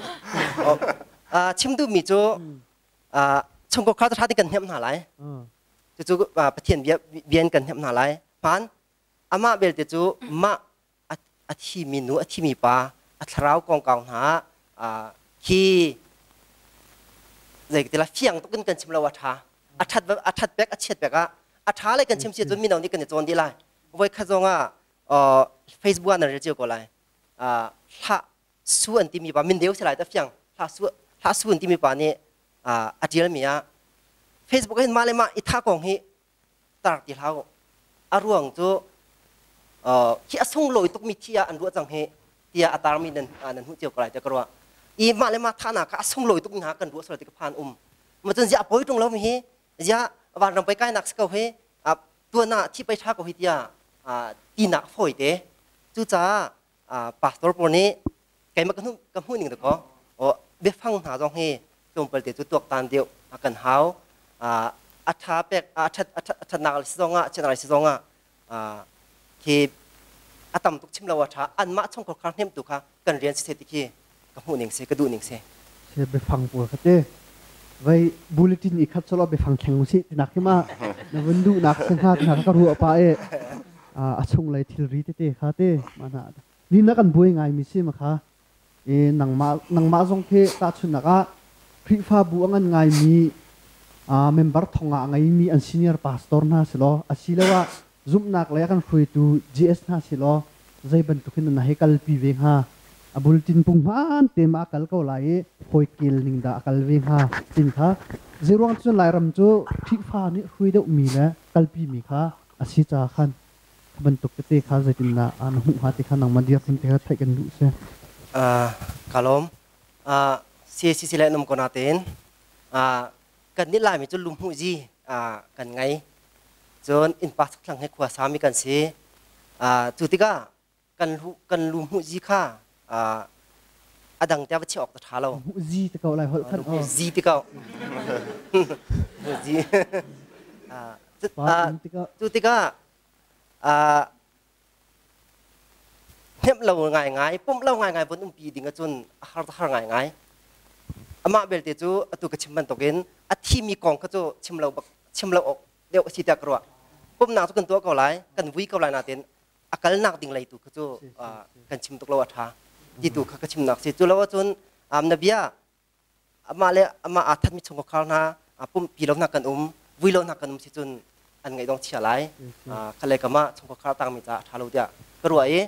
Chim duhmi cu chungkhar kha ṭha tein kan hnemh hna lai. Cucu Pathian bia bia in kan hnemh hna lai. Hmaan amah belte cu mah a thimi nu, a thimi pa a thlarau kongkau hna khi zei ti la fiang tuk in kan chim lo a ṭha. A ṭhat a ṭhat pek a chiat pek ah a ṭha le kan chim si cun mino nih kan i cawn dih lai. Voi khat zong ah Facebook ah nan rel cio ko lai. Hlah su an timi pa min deu si lai ta fiang hlah su, hlah su an timi pa nih a ṭialmi ah Facebook hin mah le mah i tha kong hi tar ti hlah. A ruang cu hi a sunglawi tukmi thi ah an ruah cang hi tiah a tarmi nan nan hmuh cio ko lai tiah ka ruah. I mah le mah thahnak kha a sunglawi tuk hna kan ruah sual ti ka phan um ma. Cun ziah poi ṭung lo mi hi, ziah vanram pei kainak si ko hi, tuan ah thi pei ṭha ko hi tiah tinak fawi te. Cucaah pastor pawl nih keimah ka hmuh ning dakaw biafang hna zong hi tlawmpal te cu tuaktan deuh a kan hau. A ṭha pek a ṭhat a ṭhatnak si zongah, chiatnak si zongah khi a tam tuk chim lo a ṭha. Anmah chungkhar hnemtu kha kan rian si ti khi ka hmuh ning si, ka duh ning si. Se biafang pawl kha te vai bulletin i khat solo biafang thleng usih tinak hi ma na vun duhnak se hnga tina ka ruah pa e a chunglei thilri tete kha te ma na ni na kan buai ngai mi si ma kha e nangmah nangmah zong khi tahchunnak ah Khrihfabu a ngan ngai mi member thong ah a ngei mi an senior pastor hna si law, asiloah zumhnak lei a kan hruaitu GS hna si law, zei bantuk hin na hei kalpi ve hnga? A bulletin pung hmaan te ma a kal ko lai i hawi kel ning dah a kal ve hnga tin kha zeiruang cun Lairam cu Khrihfa nih hruai deuh mi le kalpi mi kha a si ca khan kha bantuk tete kha zeitindah na hmuh hnga ti kha nangmah dirhmun te kha theih kan duh si. Ka lawm. CACC le num ko natein kan nih Laimi cu lumhmuhzi kan ngei. Cun innpa chakthlang he khua sami kan si. Cu tikah kan kan lumhmuhzi kha a dang tiah va chiah awk ta ṭha lo. Hmuhzi te ko lai holh khan. Hmuhzi te ko. Hmuhzi. Cu tikah hnemh lo ngaingai, pumh lo ngaingai vun umpi ding ahcun a har har ngaingai. Amah belte cu atu ka chim bantukin a thimi kong kha cu chim lo bak chim lo awk deuh a si tiah ka ruah. Pumhnak cu kan tuah ko lai, kan vui ko lai nain a kalnak ding lei tu kha cu kan chim tuk lo a ṭha ti tu kha ka chimnak si. Cu lo ahcun na bia amah le amah aa thatmi chungkhar hna pumpi lo hna kan um vui lo hna kan um si cun an ngaihdong chia lai khale kama chungkhar tangmi ca a ṭha lo tiah ka ruah i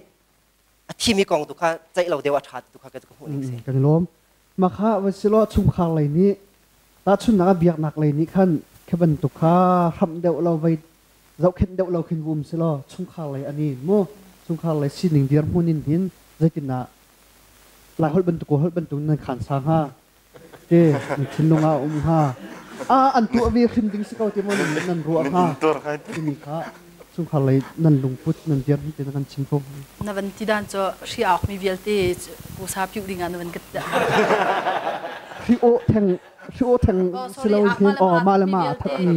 a thimi kong tu kha ceih lo deuh a ṭha ti tu kha ka hmuh ning si. Kan lawm. Makha va silo chungkhar lei nih tahchunnak ah biaknak lei nih khan khi bantuk kha hramh deuh lo vei zohkhenh deuh lo khin vum silo chungkhar lei ani mu chungkhar lei sining dirhmun in hin zeitinah Lai holh bantuk holh bantuk nan khan sa hnga te nan thinlung ah um hnga a an tuah ve hrim ding si ko ti maw nan nan ruah hnga timi kha chungkhar lei nan lungput nan dir te nan kan chim ko. Na van ti dan cu hri auk mi vialte pusa piu ding ah na van ka hri o theng hri o theng silo hin o ma le ma that mi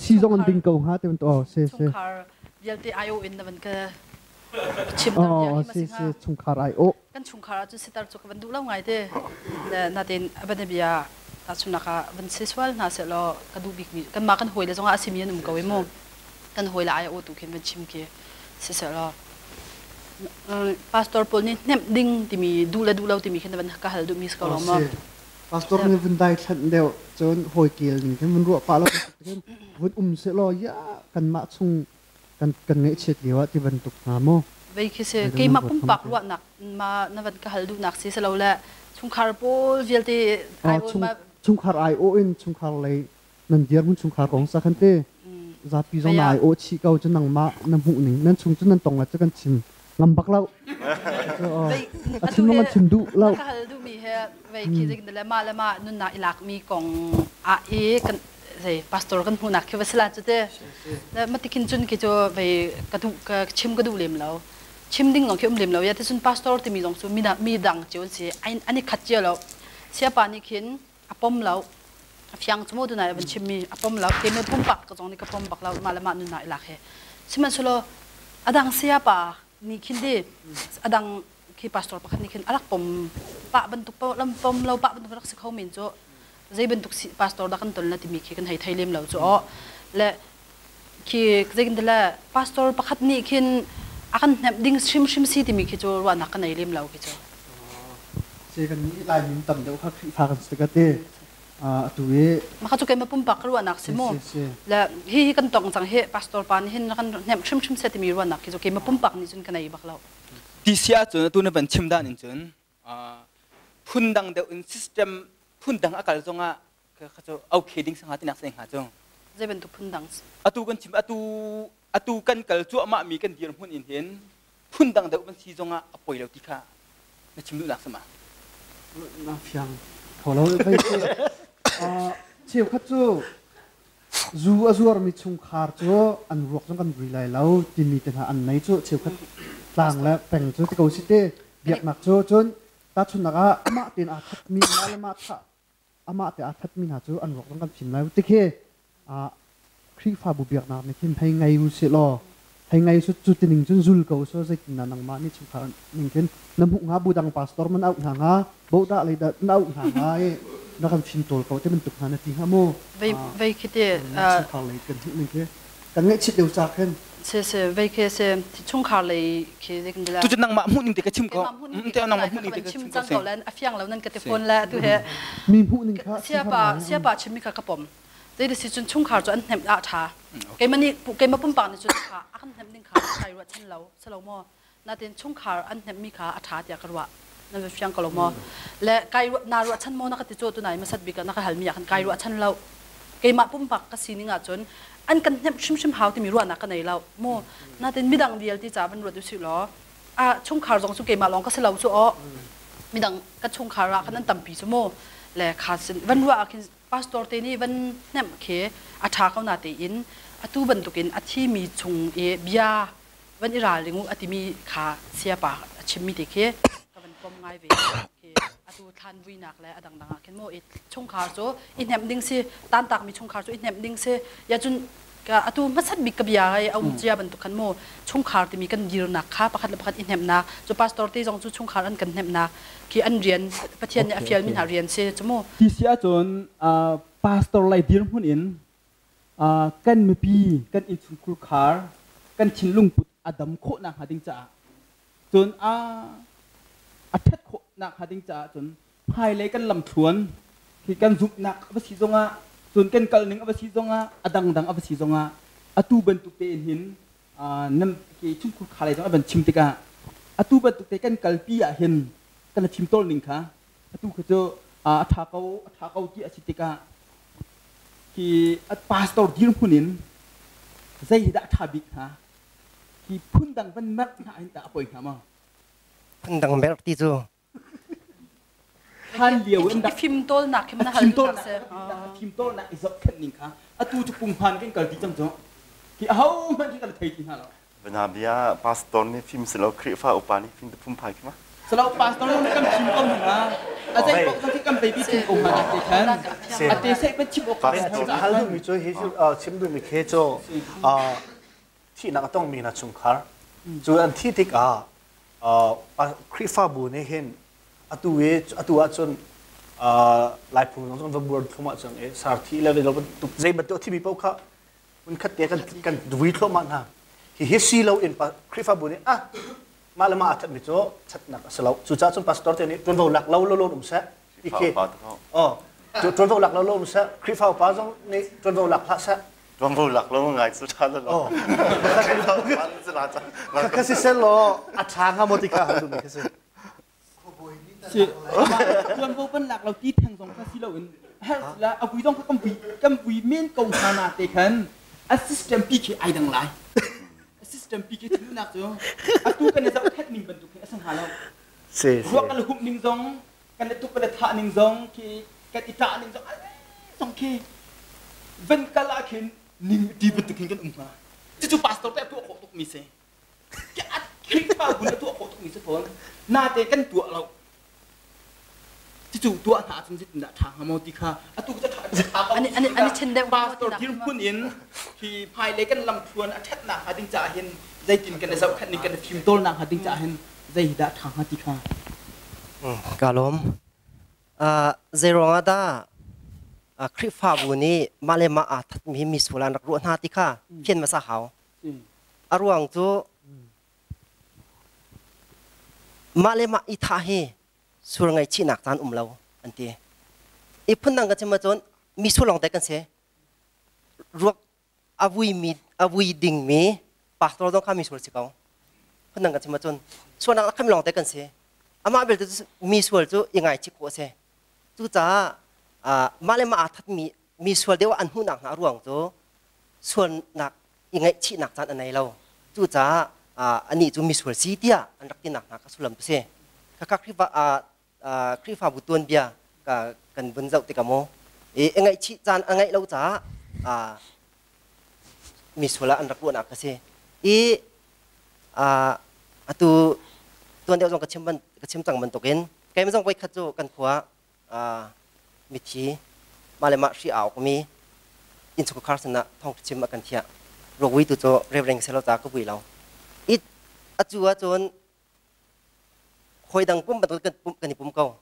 si zong an ding ko hnga te o se se chungkhar vialte aio in na van ka chim dam bia hi si si chungkhar ai o kan chungkhar ah cun sitar cu ka van duh lo ngai te natin abana bia tahchunak ah van si sual hna seh law ka duh bik mi kan mah kan hawi le zongah a simi an um ko i mu kan hawi le ai o tu khin van chim khi si seh law pastor pawl nih hnemh ding timi duh le duh lo timi khin van ka hal duh mi si ko lo maw? Pastor nih vun dai thlanh deuh cun hawi kel ning khin vun ruah pah lo khin vun um seh law ya kanmah chung kan kan ngaihchiat lio ah ti bantuk hna mu. Vei khi si keimah pumpak ruahnak ma na van ka hal duhnak si silo le chungkhar pawl vialte ai ma chungkhar ai o in chungkhar lei nan dirhmun chungkhar kong sa khan te zapi zong na ai o chi ko cu nangmah na hmuh ning nan chung cu nan tong la cu kan chim ngam bak lo a chim kan chim duh lo. Ka hal duhmi he vei khi ding le ma le ma nunnak i lak mi kong a i kan zei pastor kan hmuhnak khi va si la cu te. Matikin cun khi cu vei ka duh ka chim ka duh lem lo. Chim ding zong khi um lem lo ya ti cun pastor timi zong cu mi dang cio an si. An i khat cio lo. Siapa nih khin a pom lo. A fiang cu mu tunai a van chim mi a pom lo. Keimah pumpak ka zong nih ka pom bak lo. Mah le mah nunnak i lak he. Sihmanhsehlaw a dang sayapa nih khin di a dang khi pastor pakhat nih khin a rak pom pah bantuk pom lo pah bantuk rak si kho men cu zei bantuk pastor dah kan ton la timi khi kan hei thei lem lo cu aw le khi zeikin le pastor pakhat nih khin a kan hnemh ding hrimhrim si timi khi cu ruahnak ka nei lem lo khi cu. Se kan nih Lai min tam deuh kha Khrihfa kan si ka te atu i maka cu keimah pumpak ka ruahnak si mu le hi hi kan tong cang hi pastor pa nih hin kan hnemh hrimhrim se timi ruahnak khi cu keimah pumpak nih cun ka nei bak lo. Ti si ahcun atu na van chim dan in cun phundang deuh in system phundang a kal zongah kha cu okay ding sangha tinak sa hnga cu. Zei bantuk phundang? Atu kan chim atu atu kan kal cuahmah mi kan dirhmun in hin phundang deuh kan si zongah a poi lo ti kha na chim duhnak sama. Na fiang kho lo vei cheukhat cu zu a zuarmi chungkhar cu an ruak zong kan vui lai lo timi te hna an nei cu cheukhat tlang le peng cu ti ko si te biaknak cu cun tahchunhnak ah amah tein aa thatmi mah le mah thah amah te aa thatmi hna cu an ruak zong kan fim lai ti khi Khrihfabu biaknak nih khin hei ngei u sih law hei ngei su cu tining cun zul ko so zeitin dah nangmah nih chungkhar ning khin na hmuh hnga bu dang pastor man auh hna hnga bodah lei dah na auh hna hnga i na kan fim tawl ko ti bantuk hna na ti hnga mu. Vei vei khi ti chungkhar lei kan hmuh ning khi kan ngaihchit deuh ca khin. Se se vei khi se chungkhar lei khi zeitin dah tu cu nangmah hmuh ning te ka chim ko te nangmah hmuh ning te ka chim cang ko len a fiang lo nan ka te phone le tu he mi hmuh ning kha siapa siapa chim mi kha ka pom zei si cun chungkhar cu an hnemh ah ṭha keimah nih keimah pumpak nih cun kha a kan hnemh ding kha kai ruah chan lo si lo maw natin chungkhar an hnemh mi kha a ṭha tiah ka ruah nan va fiang ko lo maw le kai na ruah chan maw na ka ti cu tunai masat bik na ka hal mi ah khan kai ruah chan lo keimah pumpak ka sining ah cun an kan hnemh hrimhrim hau timi ruahnak ka nei lo mu natin midang vialte ca van ruat usih law a chungkhar zong cu keimah lawng ka si lo cu aw. Midang ka chungkhar ah khan an tampi cu mu le kha sin van ruah ah khin pastor te nih van hnemh khi a ṭha ko na tein atu bantukin a thimi chung i bia van i ralring u a timi kha siapa a chimmi te khi ka van pom ngai ve. Khi atu thlan vuinak le a dangdang ah khin mu i chungkhar cu i hnemh ding si, tantakmi chungkhar cu i hnemh ding si. Ya cun atu hmasat bik ka bia ai a um cia bantuk khan mu chungkhar timi kan dirnak kha pakhat le pakhat i hnemhnak cu pastor te zong cu chungkhar an kan hnemhnak khi an rian, Pathian nih a fialmi hna rian si cu mu. Ti si ahcun pastor lei dirhmun in kan mipi, kan innchungkhur khar, kan thinlung put a dam khawh nakhnga ding caah cun a ṭhat khawh nakhnga ding caah cun hmailei kan lamthluan khi kan zumhnak a va si zongah, cun kan kalning a va si zongah, a dangdang a va si zongah, atu bantuk tein hin nam ke chungkhur kha lei zong a van chim tikah atu bantuk te kan kalpi ah hin kan chim tawl ning kha atu kha cu a ṭha ko, a ṭha ko ti a si tikah khi pastor dirhmun in zei hi dah ṭha bik hnga? Hi phundang van merh hna hin tah a poi hnga maw? Phundang merh ti cu hlan lio in dak fimtawlnak khi na hal fimtawlnak fimtawlnak i zohkhenh ning kha atu cu punghman kan kal ti cang cu khi aho hmanh khi kan thei ti hna lo. Bana bia pastor nih fim silo, Khrihfa upa nih fim phum phai khi ma. Salo pastor nih kan chim ko hna a zei pok zong khi kan baby chim ko hna te khan a te sei pan chim ok. Hal duhmi cu hi chim duhmi khi cu thihnak a tongmi hna chungkhar cu an thi tikah Khrihfabu nih hin atu i atu ahcun Laiphung zong va buar thluahmah cang i sarthi le bantuk zei bantuk a thimi paoh kha hmunkhat te kan vui thluahmah hna. Hihi si lo in Khrihfabu nih ah mah le mah aa thatmi cu thatnak a si lo. Cucaah cun pastor te nih ṭuanvo lak lo lo um seh ti khi oh ṭuanvo lak lo lo um seh, Khrihfa upa zong nih ṭuanvo lak hlah seh. Ṭuanvo lak lo ngai cu ṭha lo. Oh, kha si sel law a ṭha hnga maw ti kha hal duhmi kha si. Si ṭuanvo pan lak lo ti theng zong kha si loin her la a vui zong kha kan vui, kan vui men ko hna na te khan a system pi khi ai dang lai. A system pi khi thilnak cu atu kan i zohkhenh ning bantuk khi a si hnga lo. Si. Ruak kan humh ning zong, kan i tuk kan i thah ning zong khi, kan i ṭah ning zong zong khi van kal ah khin ning ti bantuk hin kan um hnga. Cucu pastor te a tuah khawh tukmi si. Khrihfabu na tuah khawh tukmi si fawn. Nate kan tuah lo. Cucu tuah hna ahcun zeitindah ṭha hnga maw ti kha atu cu ṭha ṭha ko. An i chen deuh. Pastor dirhmun in hi hmailei kan lamthluan a ṭhatnak hnga ding caah hin zeitin kan i zohkhenh ning, kan i fimtawlnak hnga ding caah hin zei hi dah ṭha hnga ti kha. Ka lawm. Zei ruangah dah Khrihfabu nih mah le mah aa thatmi misual an rak ruah hna ti kha fian hmasa hau. A ruang cu mah le mah i thah hi sur ngaihchihnak caan um lo an ti. I phundang ka chim ahcun mi sur lawng te kan si. Ruak a vuimi, a vui dingmi pastor zong kha mi sual si ko. Phundang ka chim ahcun sualnak a kham lawng te kan si. Amah belte cu mi sual cu i ngaichih khawh a si. Cucaah mah le mah aa thatmi mi sual deuh an hmuhnak hna a ruang cu sualnak i ngaihchihnak caan a nei lo. Cucaah anih cu misual si tiah an rak tinak hna kha sullam cu si. Khakha Khrihfa Khrihfabu tuanbia kan vun zoh tikah maw i ngaihchih caan a ngeih lo caah misual ah an rak ruahnak a si. I atu tuan deuh zong ka chim ka chim cang bantukin keimah zong voikhat cu kan khua mithi mah le mah hri aa awkmi innchungkhar sinah thawngṭha chim a kan thiah. Ruakvui tu cu reverend selo ca ka vui lo. It atu ahcun hawi dang pum bantuk kan pum kan i pum ko.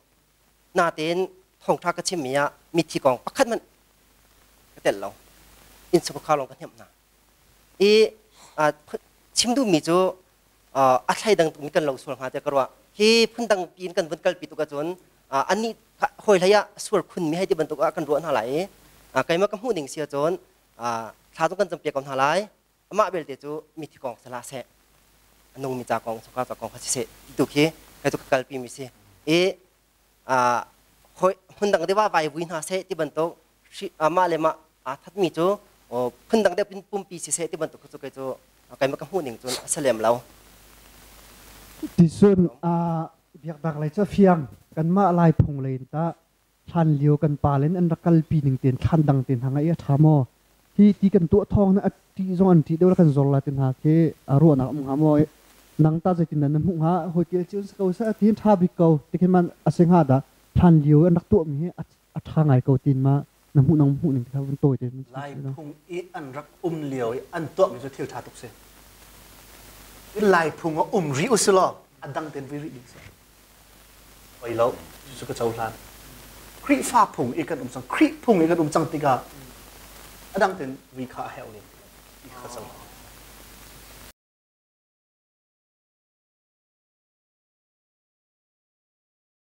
Natein thawngṭha ka chimmi ah mithi kong pakhat hmanh ka telh lo. Innchungkhar lawng ka hnemh hna. I chim duhmi cu a thleidang tukmi kan lo sual hnga tiah ka ruah. Hi phundang piin kan vun kalpi tuk ahcun anih hawi hlei ah sual khunmi hei ti bantuk ah kan ruah hna lai i keimah ka hmuh ning si ahcun thla zong kan campiak ko hna lai. Amah belte cu mithi kong si hlah seh, a nungmi ca kong, chungkhar ca kong kha siseh ti tu khi kei cu ka kalpi mi si. I hmun dang deuh ah vai vui hna seh ti bantuk, mah le mah aa thatmi cu phundang deuh pumpi siseh ti bantuk cu kei cu keimah ka hmuh ning cun a si lem lo. Tisun. Biaknak lei cu fiang kanmah Lai phung lei in tah hlan lio kan pa len an rak kalpi ning tein thlan dang te hna ngaih a ṭha maw? Hi ti kan tuah thawng na a ṭih zong an ṭih deuh la kan zor la ti hna khi a ruahnak um hnga maw? Nang ta zeitin dah na hmuh hnga? Hawi kel cio si ko seh ti hin ṭha bik ko ti khin man a si hnga dah hlan lio an rak tuahmi hi a ṭha ngai ko tin ma na hmuh nang hmuh ning kha vun tawi te Lai phung i an rak um lio i an tuahmi cu thil ṭha tuk si. Lai phung a um rih usih law a dang ten vui rih ding si. Oi lo, cucu ka cohlan. Khrihfa phung i kan um cang, Khrih phung i kan um cang tikah a dang ten vui kha a herh len ti kha cohlan.